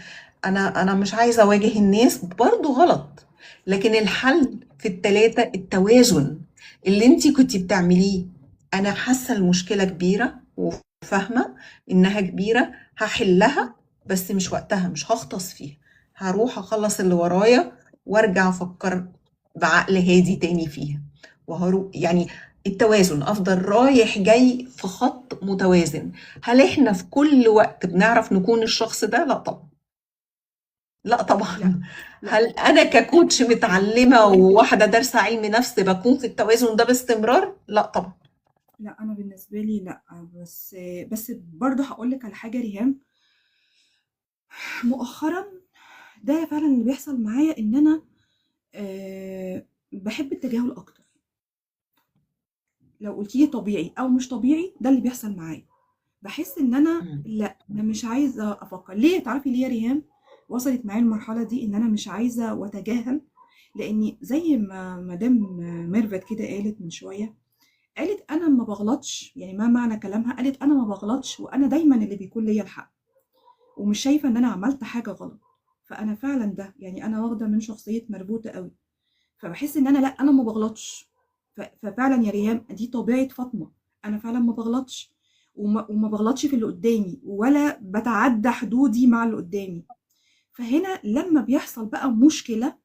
انا مش عايزة اواجه الناس، برضو غلط. لكن الحل في التلاتة التوازن اللي انتي كنتي بتعمليه. انا حاسة المشكلة كبيرة وفاهمة انها كبيرة، هحلها بس مش وقتها، مش هغطس فيها، هروح اخلص اللي ورايا وارجع افكر بعقل هادي تاني فيها، وهروح. يعني التوازن، افضل رايح جاي في خط متوازن. هل احنا في كل وقت بنعرف نكون الشخص ده؟ لا طبعا، لا لا طبعا. لا هل انا ككوتش متعلمة وواحدة دارسه علم نفس بكون في التوازن ده باستمرار؟ لا طبعا. لا، انا بالنسبة لي لا. بس برضه هقول لك على حاجة ريهام، مؤخرا ده فعلا اللي بيحصل معايا، ان انا بحب التجاهل اكتر. لو قلتيه طبيعي او مش طبيعي، ده اللي بيحصل معايا. بحس ان انا لا، انا مش عايزه افكر. ليه؟ تعرفي ليه يا ريهام وصلت معايا المرحلة دي ان انا مش عايزه واتجاهل؟ لاني زي ما مدام ميرفت كده قالت من شوية، قالت انا ما بغلطش. يعني ما معنى كلامها؟ قالت انا ما بغلطش، وانا دايما اللي بيكون ليا الحق، ومش شايفه ان انا عملت حاجة غلط. فانا فعلا ده يعني انا واخده من شخصية مربوطة قوي، فبحس ان انا لا، انا ما بغلطش. ففعلا يا ريهام دي طبيعة فاطمة، انا فعلا ما بغلطش، وما بغلطش في اللي قدامي، ولا بتعدى حدودي مع اللي قدامي. فهنا لما بيحصل بقى مشكلة،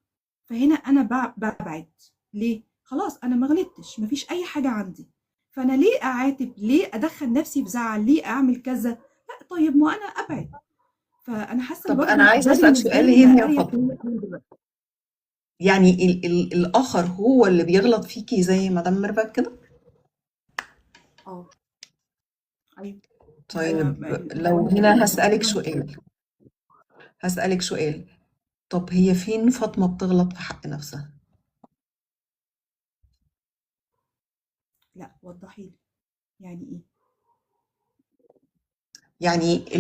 فهنا انا ببعد. ليه؟ خلاص انا ما غلطتش، مفيش اي حاجة عندي، فانا ليه اعاتب؟ ليه ادخل نفسي في زعل؟ ليه اعمل كذا؟ لا طيب ما انا ابعد. فانا حاسه ان طب انا برضه عايزه ده اسال بالنسبة سؤال لي هنا بقى يا اريح فاطمة، ليا أوي دلوقتي. يعني ال ال الاخر هو اللي بيغلط فيكي زي مدام ميرفت كده؟ ايوه. طيب انا لو هنا هسألك سؤال، هسألك سؤال، طب هي فين فاطمة بتغلط في حق نفسها؟ لا وضحي لي يعني ايه؟ يعني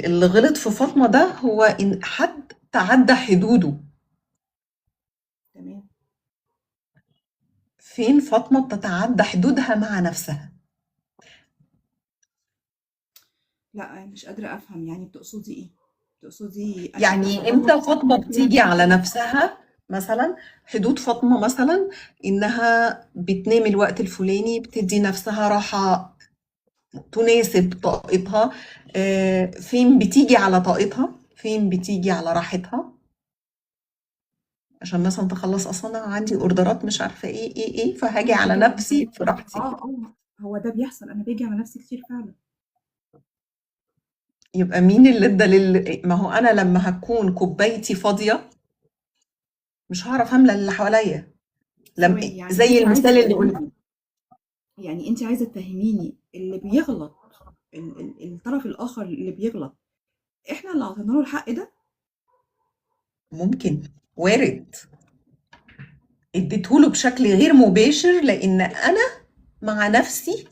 اللي غلط في فاطمة ده هو إن حد تعدى حدوده. تمام. فين فاطمة بتتعدى حدودها مع نفسها؟ لا مش قادرة افهم، يعني بتقصدي ايه؟ بتقصدي انا يعني بغلط امتى فاطمة بتيجي على نفسي؟ نفسها؟ مثلا حدود فاطمة مثلا إنها بتنام الوقت الفلاني، بتدي نفسها راحة تناسب طاقتها. فين بتيجي على طاقتها؟ فين بتيجي على راحتها؟ عشان مثلا تخلص، اصلا انا عندي اوردرات مش عارفه ايه ايه ايه، فهاجي على على فكرة نفسي في راحتي. هو ده بيحصل، انا باجي على نفسي كتير فعلا. يبقى مين اللي ادى ما هو انا لما هكون كوبايتي فاضية مش هعرف املى اللي حواليا. لما ثواني، يعني زي انت عايزه المثال اللي قلنا، تفهميني، يعني انت عايزه تفهميني اللي بيغلط الطرف الاخر اللي بيغلط، احنا اللي اعطينا له الحق ده؟ ممكن، وارد، اديتهوله بشكل غير مباشر لان انا مع نفسي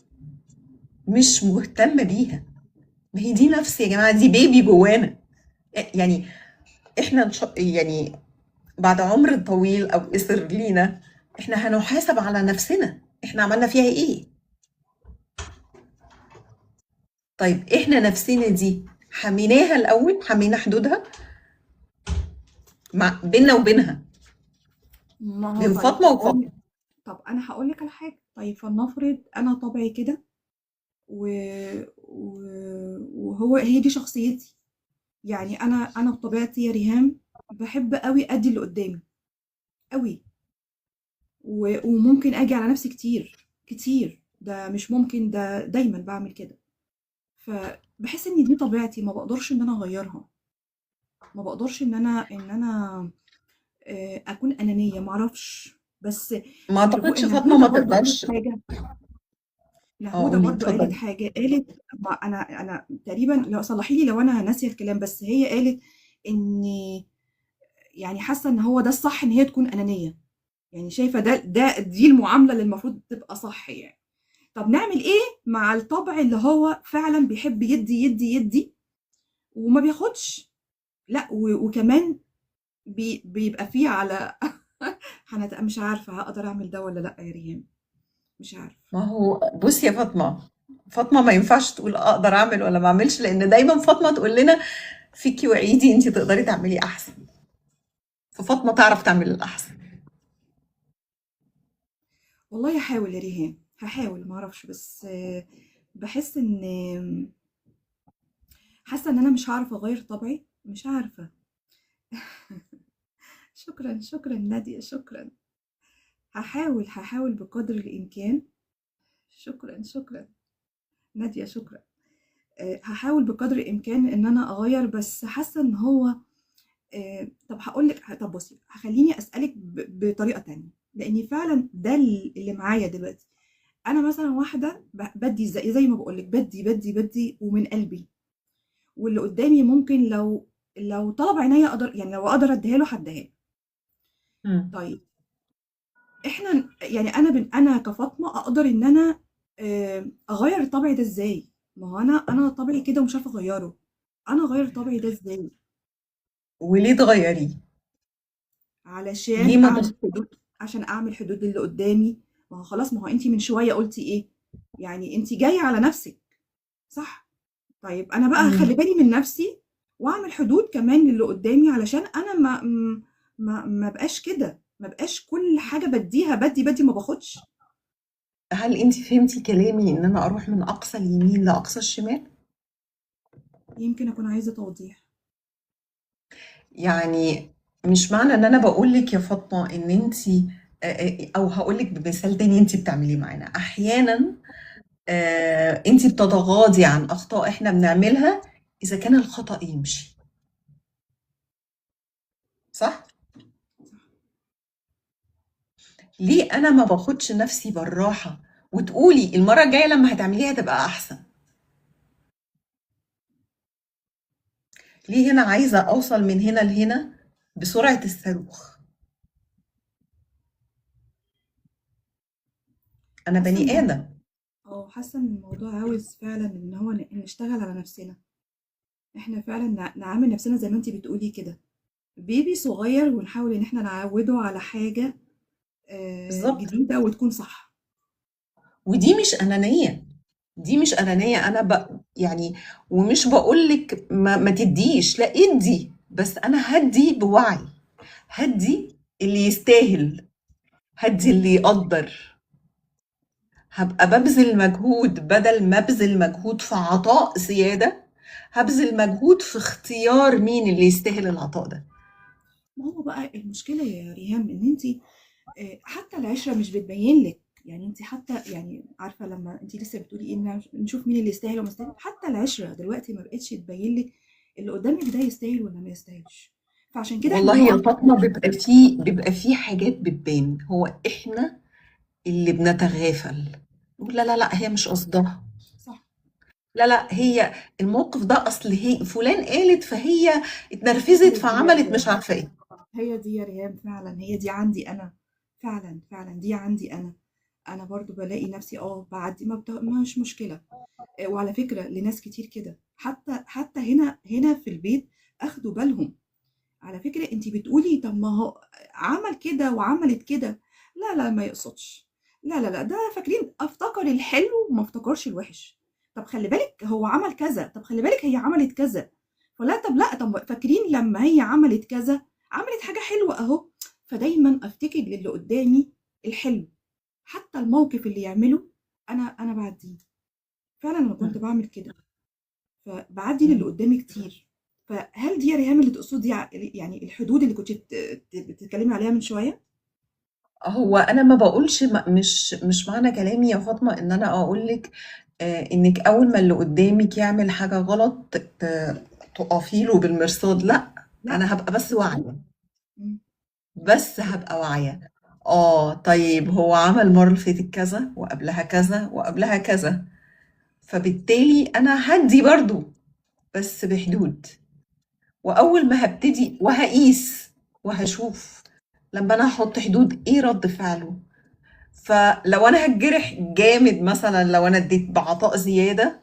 مش مهتمة بيها. ما هي دي نفسي يا جماعة، دي بيبي جوانا. يعني احنا يعني بعد عمر طويل او قصر لينا، احنا هنحاسب على نفسنا، احنا عملنا فيها ايه. طيب احنا نفسنا دي حميناها الاول، حمينا حدودها مع بيننا وبينها، ما هو بين طيب فاطمة وفاطمة. هقول، طب انا هقول لك على حاجة. طيب فلنفرض انا طبعي كده و... و... وهو هي دي شخصيتي، يعني انا بطبيعتي يا ريهام بحب قوي ادي اللي قدامي قوي، وممكن اجي على نفسي كتير كتير، ده مش ممكن، ده دايما بعمل كده. فبحس ان دي طبيعتي، ما بقدرش ان انا اغيرها، ما بقدرش ان انا اكون انانية، ما اعرفش. بس ما اعتقدش فاطمة نهودة ما برضو قالت تقدرش. حاجة، اه نهودة قولي برضو قالت اتفضلي. حاجة، قالت ما انا تقريبا، لو صلحي لي لو انا ناسية الكلام، بس هي قالت ان يعني حاسة ان هو ده الصح، ان هي تكون انانية، يعني شايفة ده دي المعاملة اللي المفروض تبقى صح يعني. طب نعمل ايه مع الطبع اللي هو فعلا بيحب يدي يدي يدي وما بياخدش؟ لا وكمان بيبقى فيه على مش عارفة هقدر اعمل ده ولا لا يا ريهام، مش عارفة. ما هو بصي يا فاطمة، فاطمة ما ينفعش تقول اقدر اعمل ولا ما اعملش، لان دايما فاطمة تقول لنا فيكي وعيدي انت تقدري تعملي احسن، ففاطمة تعرف تعمل الاحسن. والله هحاول يا ريهام، هحاول، ما اعرفش، بس بحس ان حاسه ان انا مش هعرف اغير طبعي، مش عارفه. شكرا شكرا نادية، شكرا. هحاول بقدر الامكان. شكرا شكرا نادية، شكرا. هحاول بقدر الامكان ان انا اغير، بس حاسه ان هو طب هقول لك، طب بصي هخليني اسالك بطريقة تانية، لاني فعلا ده اللي معايا دلوقتي. انا مثلا واحدة بدي زي ما بقول لك، بدي بدي بدي ومن قلبي، واللي قدامي ممكن لو طلب عينيا اقدر، يعني لو اقدر اديها له هديها له. طيب احنا يعني انا كفاطمه اقدر ان انا اغير طبعي ده ازاي؟ ما هو انا طبعي كده ومش عارفه اغيره، انا اغير طبعي ده ازاي؟ وليه تغيريه؟ علشان ليه ما اعمل حدود، عشان اعمل حدود للي قدامي. ما هو خلاص، ما هو انتي من شوية قلتي ايه؟ يعني انتي جاية على نفسك، صح؟ طيب انا بقى هخلي بالي من نفسي واعمل حدود كمان للي قدامي، علشان انا ما بقاش كده، ما بقاش كل حاجة بديها بدي بدي ما باخدش. هل انتي فهمتي كلامي ان انا اروح من اقصى اليمين لاقصى الشمال؟ يمكن اكون عايزه توضيح. يعني مش معنى ان انا بقول لك يا فاطمة ان انتي، او هقول لك بمثال تاني انتي بتعمليه معانا احيانا، انتي بتتغاضي عن اخطاء احنا بنعملها اذا كان الخطأ يمشي، صح؟ ليه انا ما باخدش نفسي بالراحة وتقولي المرة الجاية لما هتعمليها تبقى احسن؟ ليه هنا عايزه اوصل من هنا لهنا بسرعة الصاروخ؟ انا بني ادم. حاسه ان الموضوع عاوز فعلا ان هو نشتغل على نفسنا، احنا فعلا نعامل نفسنا زي ما انتي بتقولي كده، بيبي صغير، ونحاول ان احنا نعوده على حاجة جديدة وتكون صح. ودي مش انانية، دي مش انانية. انا يعني ومش بقول لك ما تديش، لا ادي، بس انا هدي بوعي، هدي اللي يستاهل، هدي اللي يقدر. هبقى ببذل مجهود، بدل ما ابذل مجهود في عطاء زيادة، هبذل مجهود في اختيار مين اللي يستاهل العطاء ده. ما هو بقى المشكلة يا ريهام ان انتي حتى العشرة مش بتبين لك، يعني انت حتى يعني عارفة لما انت لسه بتقولي ايه، نشوف مين اللي يستاهل وما يستاهل، حتى العشرة دلوقتي ما بقتش تبين لك اللي قدامك ده يستاهل ولا ما يستاهلش. فعشان كده والله يا فاطمة بيبقى في حاجات بتبان، هو احنا اللي بنتغافل، نقول لا لا لا هي مش قصدها، صح، لا لا هي الموقف ده اصل هي فلان قالت فهي اتنرفزت فعملت مش عارفه ايه. هي دي يا ريهام فعلا، هي دي عندي انا فعلا، فعلا دي عندي انا. انا برضو بلاقي نفسي بعدي مش مشكلة. وعلى فكرة لناس كتير كده، حتى هنا في البيت اخدوا بالهم. على فكرة انت بتقولي طب ما هو عمل كده وعملت كده، لا لا ما يقصدش، لا لا لا ده فاكرين افتكر الحلو وما افتكرش الوحش. طب خلي بالك هو عمل كذا، طب خلي بالك هي عملت كذا، فلا طب لا طب فاكرين لما هي عملت كذا عملت حاجة حلوة اهو. فدايما افتكر للي قدامي الحلو، حتى الموقف اللي يعمله انا بعديه. فعلا انا كنت بعمل كده، فبعدي للي قدامي كتير. فهل دي يا ريهام اللي تقصدي يعني الحدود اللي كنت بتتكلمي عليها من شوية؟ هو انا ما بقولش مش معنى كلامي يا فاطمة ان انا اقول لك انك اول ما اللي قدامك يعمل حاجة غلط تقفي له بالمرصاد، لا، لا انا هبقى بس واعية، بس هبقى واعية. طيب هو عمل المرة اللي فاتت كذا وقبلها كذا وقبلها كذا، فبالتالي انا هدي برضو بس بحدود. واول ما هبتدي وهقيس وهشوف لما انا هحط حدود ايه رد فعله. فلو انا هتجرح جامد مثلا، لو انا اديت بعطاء زيادة،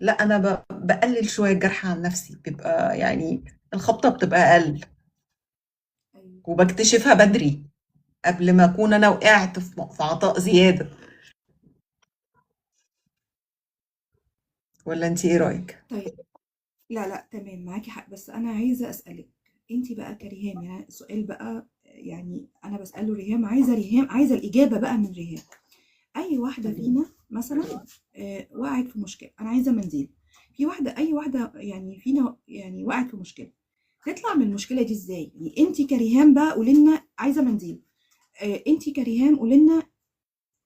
لا انا بقلل شوية الجرح عن نفسي، بيبقى يعني الخبطه بتبقى اقل، وبكتشفها بدري قبل ما اكون انا وقعت في عطاء زيادة. ولا انت ايه رايك؟ طيب لا لا تمام، معاكي حق. بس انا عايزه اسالك انت بقى كريهام، يعني سؤال بقى، يعني انا بساله ريهام، عايزه ريهام، عايزه الاجابة بقى من ريهام. اي واحدة فينا مثلا وقعت في مشكلة، انا عايزه منديل، في واحدة، اي واحدة يعني فينا يعني وقعت في مشكلة، تطلع من المشكلة دي ازاي؟ يعني انت كريهام بقى قولي لنا، عايزه منديل، انت كريهام قولي لنا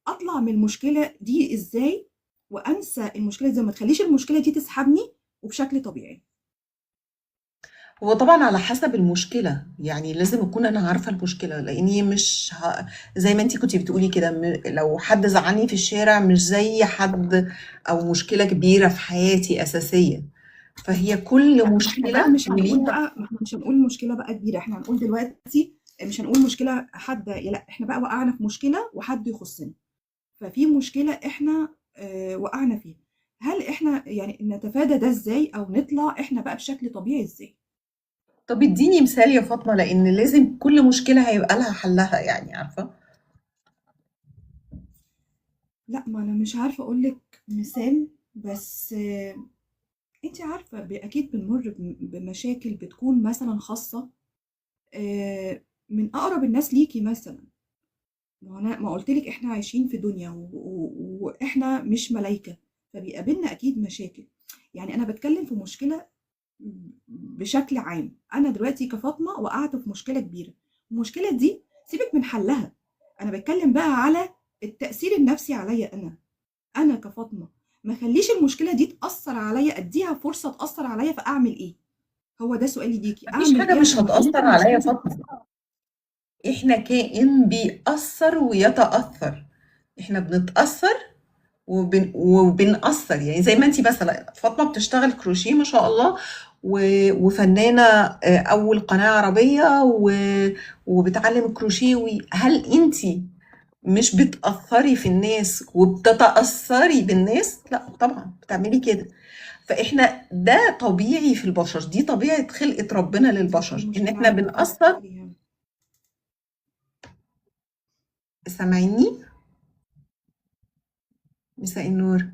اطلع من المشكلة دي ازاي، وانسى المشكلة دي، ما تخليش المشكلة دي تسحبني، وبشكل طبيعي. هو طبعا على حسب المشكلة، يعني لازم اكون انا عارفة المشكلة، لاني مش زي ما انتي كنتي بتقولي كده، لو حد زعلني في الشارع مش زي حد او مشكلة كبيرة في حياتي اساسية. فهي كل لا، مشكلة احنا بقى مش هنقول وليها بقى، ما احنا مش هنقول مشكلة بقى كبيرة، احنا هنقول دلوقتي مش هنقول مشكلة حد، لا احنا بقى وقعنا في مشكلة وحد يخصنا، ففي مشكلة احنا وقعنا فيها، هل احنا يعني نتفادى ده ازاي، او نطلع احنا بقى بشكل طبيعي ازاي؟ طب اديني مثال يا فاطمة، لأن لازم كل مشكلة هيبقى لها حلها، يعني عارفة؟ لا ما أنا مش عارفة أقولك مثال، بس انت عارفة أكيد بنمر بمشاكل بتكون مثلا خاصة من أقرب الناس ليكي مثلا. ما أنا ما قلتلك إحنا عايشين في دنيا وإحنا مش ملايكة، فبيقابلنا أكيد مشاكل. يعني أنا بتكلم في مشكلة بشكل عام، أنا دلوقتي كفاطمة وقعت في مشكلة كبيرة، المشكلة دي سيبك من حلها، أنا بتكلم بقى على التأثير النفسي عليا أنا كفاطمة، ما خليش المشكلة دي تأثر عليا، أديها فرصة تأثر عليا، فأعمل إيه؟ هو ده سؤالي ليكي. مفيش حاجة إيه مش هتأثر عليا فاطمة، إحنا كائن بيأثر ويتأثر، إحنا بنتأثر وبنأثر. يعني زي ما انتي مثلا فاطمة بتشتغل كروشيه ما شاء الله، وفنانة أول قناة عربية وبتعلم الكروشيه، هل انتي مش بتأثري في الناس وبتتأثري بالناس؟ لا طبعا بتعملي كده. فإحنا ده طبيعي في البشر، دي طبيعة خلقة ربنا للبشر، إن إحنا بنأثر. سامعيني؟ مساء النور،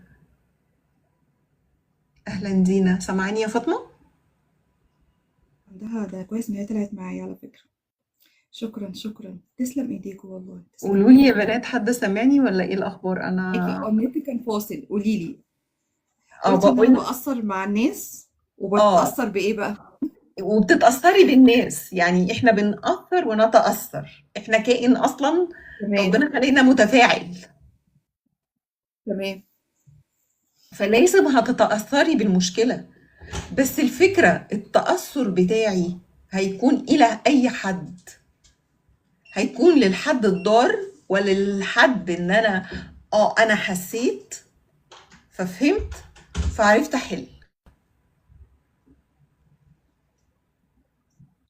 أهلا دينا. سامعاني يا فاطمة؟ عندها ده كويس إن هي طلعت معايا على فكرة. شكرا شكرا، تسلم ايديكوا والله. قولوا لي يا بنات، حد سامعني ولا ايه الاخبار؟ انا النت كان فاصل. قولي لي. قلتي ان انا بأثر مع الناس، وبتأثر بايه بقى؟ وبتتأثري بالناس، يعني احنا بنأثر ونتأثر، احنا كائن اصلا ربنا خلقنا متفاعل. تمام. فلازم هتتأثري بالمشكلة، بس الفكرة التأثر بتاعي هيكون إلى أي حد؟ هيكون للحد الضار ولا للحد إن أنا أنا حسيت ففهمت فعرفت أحل؟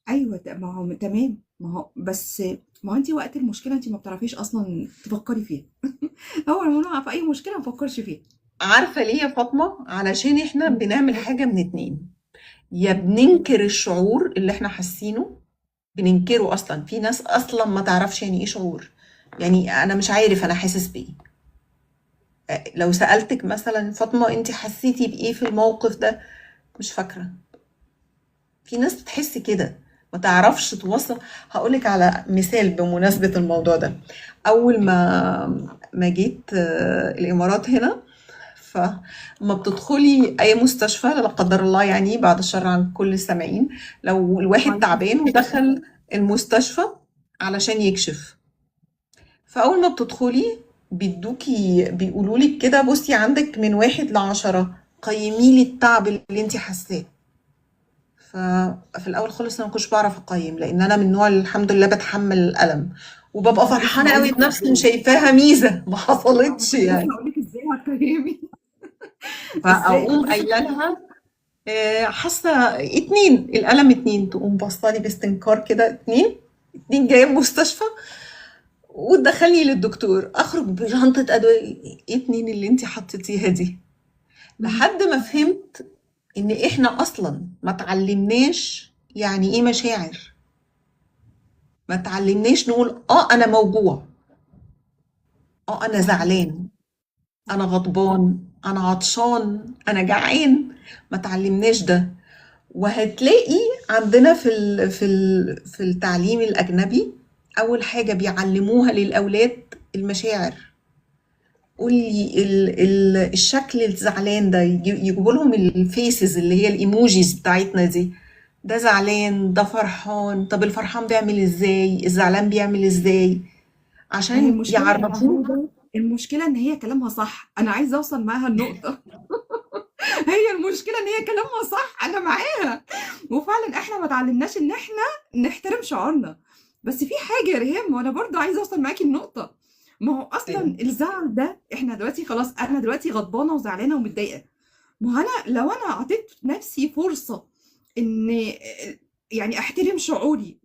أيوة ما هو تمام، ما هو بس ما هو أنت وقت المشكلة أنت ما بتعرفيش أصلا تفكري فيها. هو الموضوع في أي مشكلة ما بفكرش فيها. عارفة ليه يا فاطمة؟ علشان إحنا بنعمل حاجة من اتنين، يا بننكر الشعور اللي إحنا حاسينه بننكره اصلا. في ناس اصلا ما تعرفش يعني ايه شعور، يعني انا مش عارف انا حاسس بايه. لو سألتك مثلا فاطمة انت حسيتي بايه في الموقف ده، مش فاكرة. في ناس بتحس كده ما تعرفش توصل. هقولك على مثال بمناسبة الموضوع ده. أول ما جيت الإمارات هنا، فما بتدخلي أي مستشفى لا قدر الله، يعني بعد الشر عن كل السامعين، لو الواحد وعليكم تعبان السلام. ودخل المستشفى علشان يكشف، فأول ما بتدخلي بيدوكي، بيقولولك كده بصي عندك من 1 ل10 قيميلي التعب اللي انت حاساه. ففي الاول خالص انا ما كنتش بعرف اقيم، لان انا من النوع اللي الحمد لله بتحمل الالم وببقى كنت لسه فرحانة هقول قوي لك بنفسي ازاي، وشايفاها ميزة، ما انا حصلتش كنت لسه يعني. هقول لك ازاي هتقيمي. ازاي فاقوم كنت لسه. قايله لها حاسه 2، الالم 2. تقوم بصلي باستنكار كده، 2؟ 2 جاية المستشفى وتدخلني للدكتور، اخرج بشنطه ادوية، ايه 2 اللي انت حطيتيها دي؟ لحد ما فهمت ان احنا اصلا ما تعلمناش يعني ايه مشاعر، ما تعلمناش نقول انا موجوع، انا صح. زعلان، انا غضبان، انا عطشان، انا جعان. ما تعلمناش ده. وهتلاقي عندنا في التعليم الاجنبي اول حاجة بيعلموها للاولاد المشاعر. قولي الشكل الزعلان ده، يجيبوا لهم ال faces اللي هي ال emojis بتاعتنا دي، ده زعلان، ده فرحان، طب الفرحان بيعمل ازاي، الزعلان بيعمل ازاي، ما هي عشان المشكلة يا يعرفوه. هدى، المشكلة ان هي كلامها صح، انا عايزة اوصل معاها النقطة. هي المشكلة ان هي كلامها صح، انا معاها، وفعلا احنا ما تعلمناش ان احنا نحترم شعورنا. بس في حاجة يا ريهام، وانا برضو عايزة اوصل معاكي النقطة، ما هو اصلا الزعل ده احنا دلوقتي خلاص، انا دلوقتي غضبانة وزعلانة ومتضايقة، ما هو انا لو انا اعطيت نفسي فرصة ان يعني احترم شعوري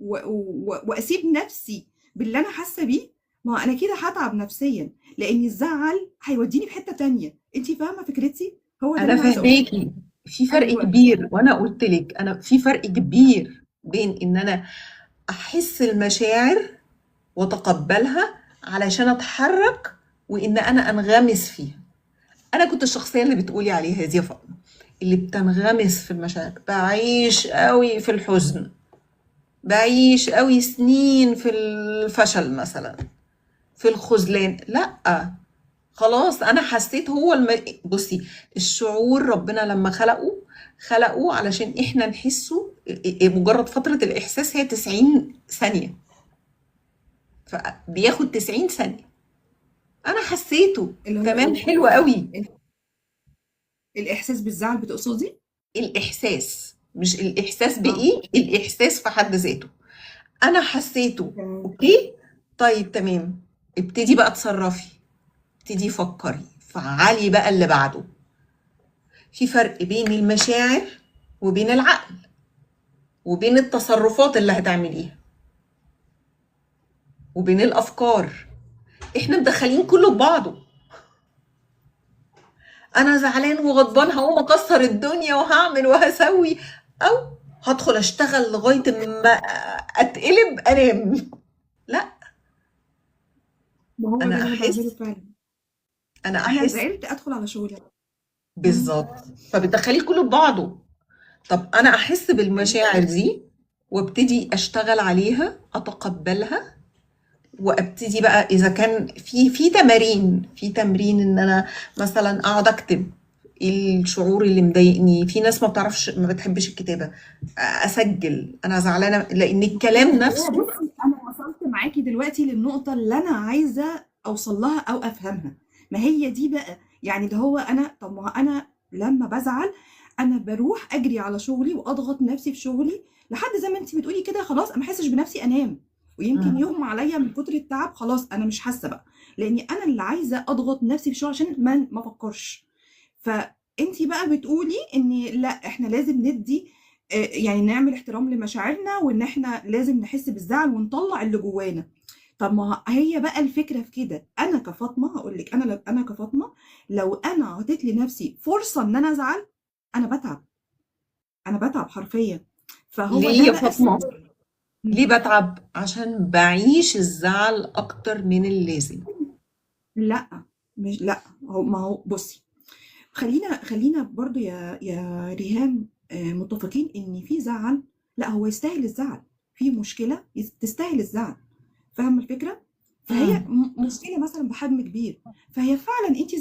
واسيب نفسي باللي انا حاسة بيه، ما انا كده هتعب نفسيا، لان الزعل هيوديني في حتة تانية. انتي فاهمة فكرتي؟ هو ده انا اللي انا عايزة اقوله. فاهماكي، في فرق ايوه كبير، وانا قلت لك انا في فرق كبير بين ان انا احس المشاعر واتقبلها علشان اتحرك، وان انا انغمس فيها. انا كنت الشخصية اللي بتقولي عليها دي يا فاطمة، اللي بتنغمس في المشاعر، بعيش قوي في الحزن، بعيش قوي سنين في الفشل مثلا، في الخذلان. لا خلاص انا حسيت هو بصي الشعور ربنا لما خلقه خلقه علشان احنا نحسه. مجرد فترة الاحساس هي 90 ثانية، فبياخد 90 ثانية. انا حسيته اللي هو تمام، ايه؟ حلو قوي. الاحساس بالزعل بتقصدي؟ الاحساس، مش الاحساس بايه، الاحساس في حد ذاته انا حسيته. تمام. okay طيب تمام، ابتدي بقى تصرفي، ابتدي فكري، فعلي بقى اللي بعده. في فرق بين المشاعر وبين العقل وبين التصرفات اللي هتعمليها وبين الافكار. احنا مدخلين كله ببعضه. انا زعلان وغضبان هقوم اكسر الدنيا وهعمل وهسوي، او هدخل اشتغل لغاية ما اتقلب انام. لا، ما هو ده انا اللي انا بعمله احس، فعلا. انا انا احس زعلت ادخل على شغلي. بالظبط. فبتدخلي كله ببعضه. طب انا احس بالمشاعر دي وابتدي اشتغل عليها، اتقبلها، وابتدي بقى اذا كان في تمارين، في تمرين ان انا مثلا اقعد اكتب ايه الشعور اللي مضايقني. في ناس ما بتعرفش، ما بتحبش الكتابة، اسجل انا زعلانة، لان الكلام نفسه. بصي انا وصلت معاكي دلوقتي للنقطة اللي انا عايزه اوصل لها او افهمها. ما هي دي بقى، يعني اللي هو انا، طب ما انا لما بزعل انا بروح اجري على شغلي واضغط نفسي في شغلي لحد زي ما انت بتقولي كده، خلاص ما احسش بنفسي، انام، ويمكن يغمى عليا من كتر التعب، خلاص انا مش حاسه بقى، لاني انا اللي عايزه اضغط نفسي في شغل عشان ما افكرش. فانت بقى بتقولي ان لا، احنا لازم ندي، يعني نعمل احترام لمشاعرنا، وان احنا لازم نحس بالزعل ونطلع اللي جوانا. طب ما هي بقى الفكرة في كده، انا كفاطمه هقول لك، انا لو انا كفاطمه لو انا عطيت لنفسي فرصة ان انا ازعل، انا بتعب، انا بتعب حرفيا. فهو ليه ده يا بقى فاطمة؟ السبب. ليه بتعب؟ عشان بعيش الزعل اكتر من اللازم. لا مش لا، هو ما هو بصي، خلينا برضو يا ريهام متفقين ان في زعل، لا هو يستاهل الزعل، في مشكلة تستاهل الزعل، فاهمة الفكرة؟ فهي مشكلة مثلا بحجم كبير، فهي فعلا انت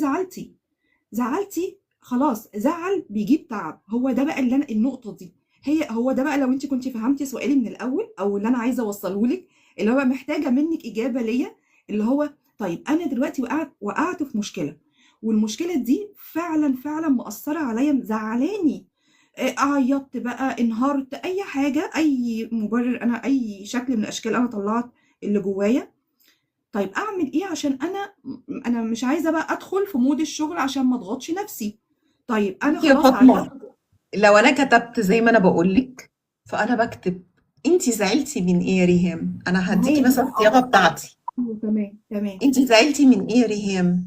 زعلتي خلاص، زعل بيجيب تعب. هو ده بقى اللي انا النقطة دي، هي هو ده بقى لو انت كنت فهمتي سؤالي من الاول، او اللي انا عايزة اوصله لك، اللي هو بقى محتاجة منك اجابة ليا، اللي هو طيب انا دلوقتي وقعت في مشكلة، والمشكلة دي فعلا فعلا مأثرة عليا، مزعلاني، عيطت بقى، انهارت، اي حاجة، اي مبرر، انا اي شكل من الاشكال انا طلعت اللي جوايا. طيب اعمل ايه عشان انا مش عايزة بقى ادخل في mood الشغل عشان ما اضغطش نفسي. طيب انا يا خلاص فاطمة، عرفت. لو انا كتبت زي ما انا بقولك، فانا بكتب انتي زعلتي من ايه يا ريهام؟ انا ما هديكي هي دي مثلا بقى. الصياغة بتاعتي. تمام تمام. انتي زعلتي من ايه يا ريهام؟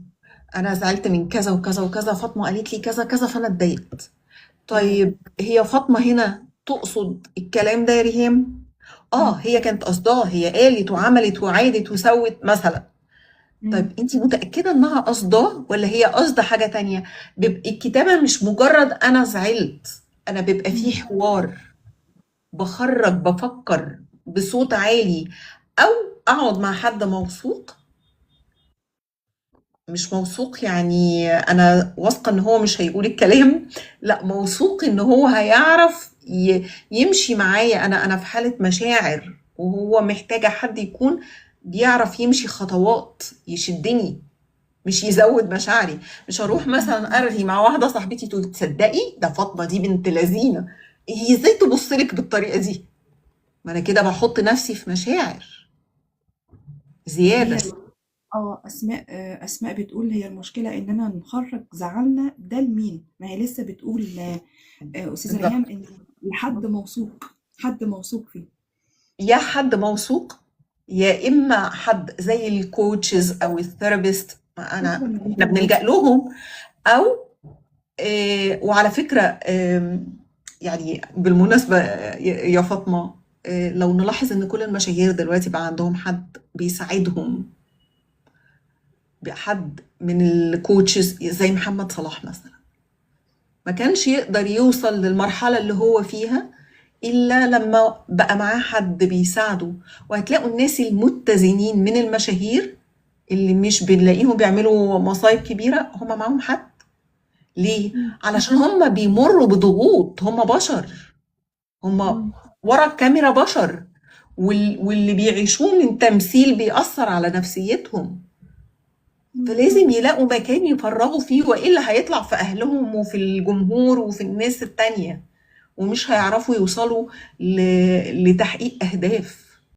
انا زعلت من كذا وكذا وكذا، فاطمة قالت لي كذا كذا فانا اتضايقت. طيب هي فاطمة هنا تقصد الكلام ده يا ريهام؟ هي كانت قصداه، هي قالت وعملت وعادت وسوت مثلا. طيب انتي متأكدة انها قصداه ولا هي قصده حاجة تانية؟ بيبقى الكتابة مش مجرد انا زعلت، انا بيبقى فيه حوار، بخرج، بفكر بصوت عالي، او اقعد مع حد موثوق. مش موثوق يعني انا واثقة ان هو مش هيقول الكلام، لا موثوق ان هو هيعرف يمشي معايا. انا في حالة مشاعر وهو محتاجة حد يكون بيعرف يمشي خطوات، يشدني مش يزود مشاعري. مش هروح مثلا ارغي مع واحدة صاحبتي تقول تصدقي ده فاطمة دي بنت لذينة، هي ازاي تبص لك بالطريقة دي؟ ما انا كده بحط نفسي في مشاعر زيادة. هي أسماء بتقول هي المشكلة إننا نخرج زعلنا ده لمين؟ ما هي لسه بتقول أستاذة ريهام إن لحد موثوق، حد موثوق فيه. يا حد موثوق، يا إما حد زي ال coaches أو ال therapist، إحنا بنلجأ لهم. أو وعلى فكرة، يعني بالمناسبة يا فاطمة، لو نلاحظ إن كل المشاهير دلوقتي بقى عندهم حد بيساعدهم، حد من ال coaches زي محمد صلاح مثلا، ما كانش يقدر يوصل للمرحلة اللي هو فيها إلا لما بقى معاه حد بيساعده. وهتلاقوا الناس المتزنين من المشاهير اللي مش بنلاقيهم بيعملوا مصايب كبيرة، هم معاهم حد. ليه؟ علشان هم بيمروا بضغوط، هم بشر، هم ورا الكاميرا بشر، واللي بيعيشوه من تمثيل بيأثر على نفسيتهم، فلازم يلاقوا مكان يفرغوا فيه، وإلا هيطلع في أهلهم وفي الجمهور وفي الناس التانية، ومش هيعرفوا يوصلوا لتحقيق أهداف.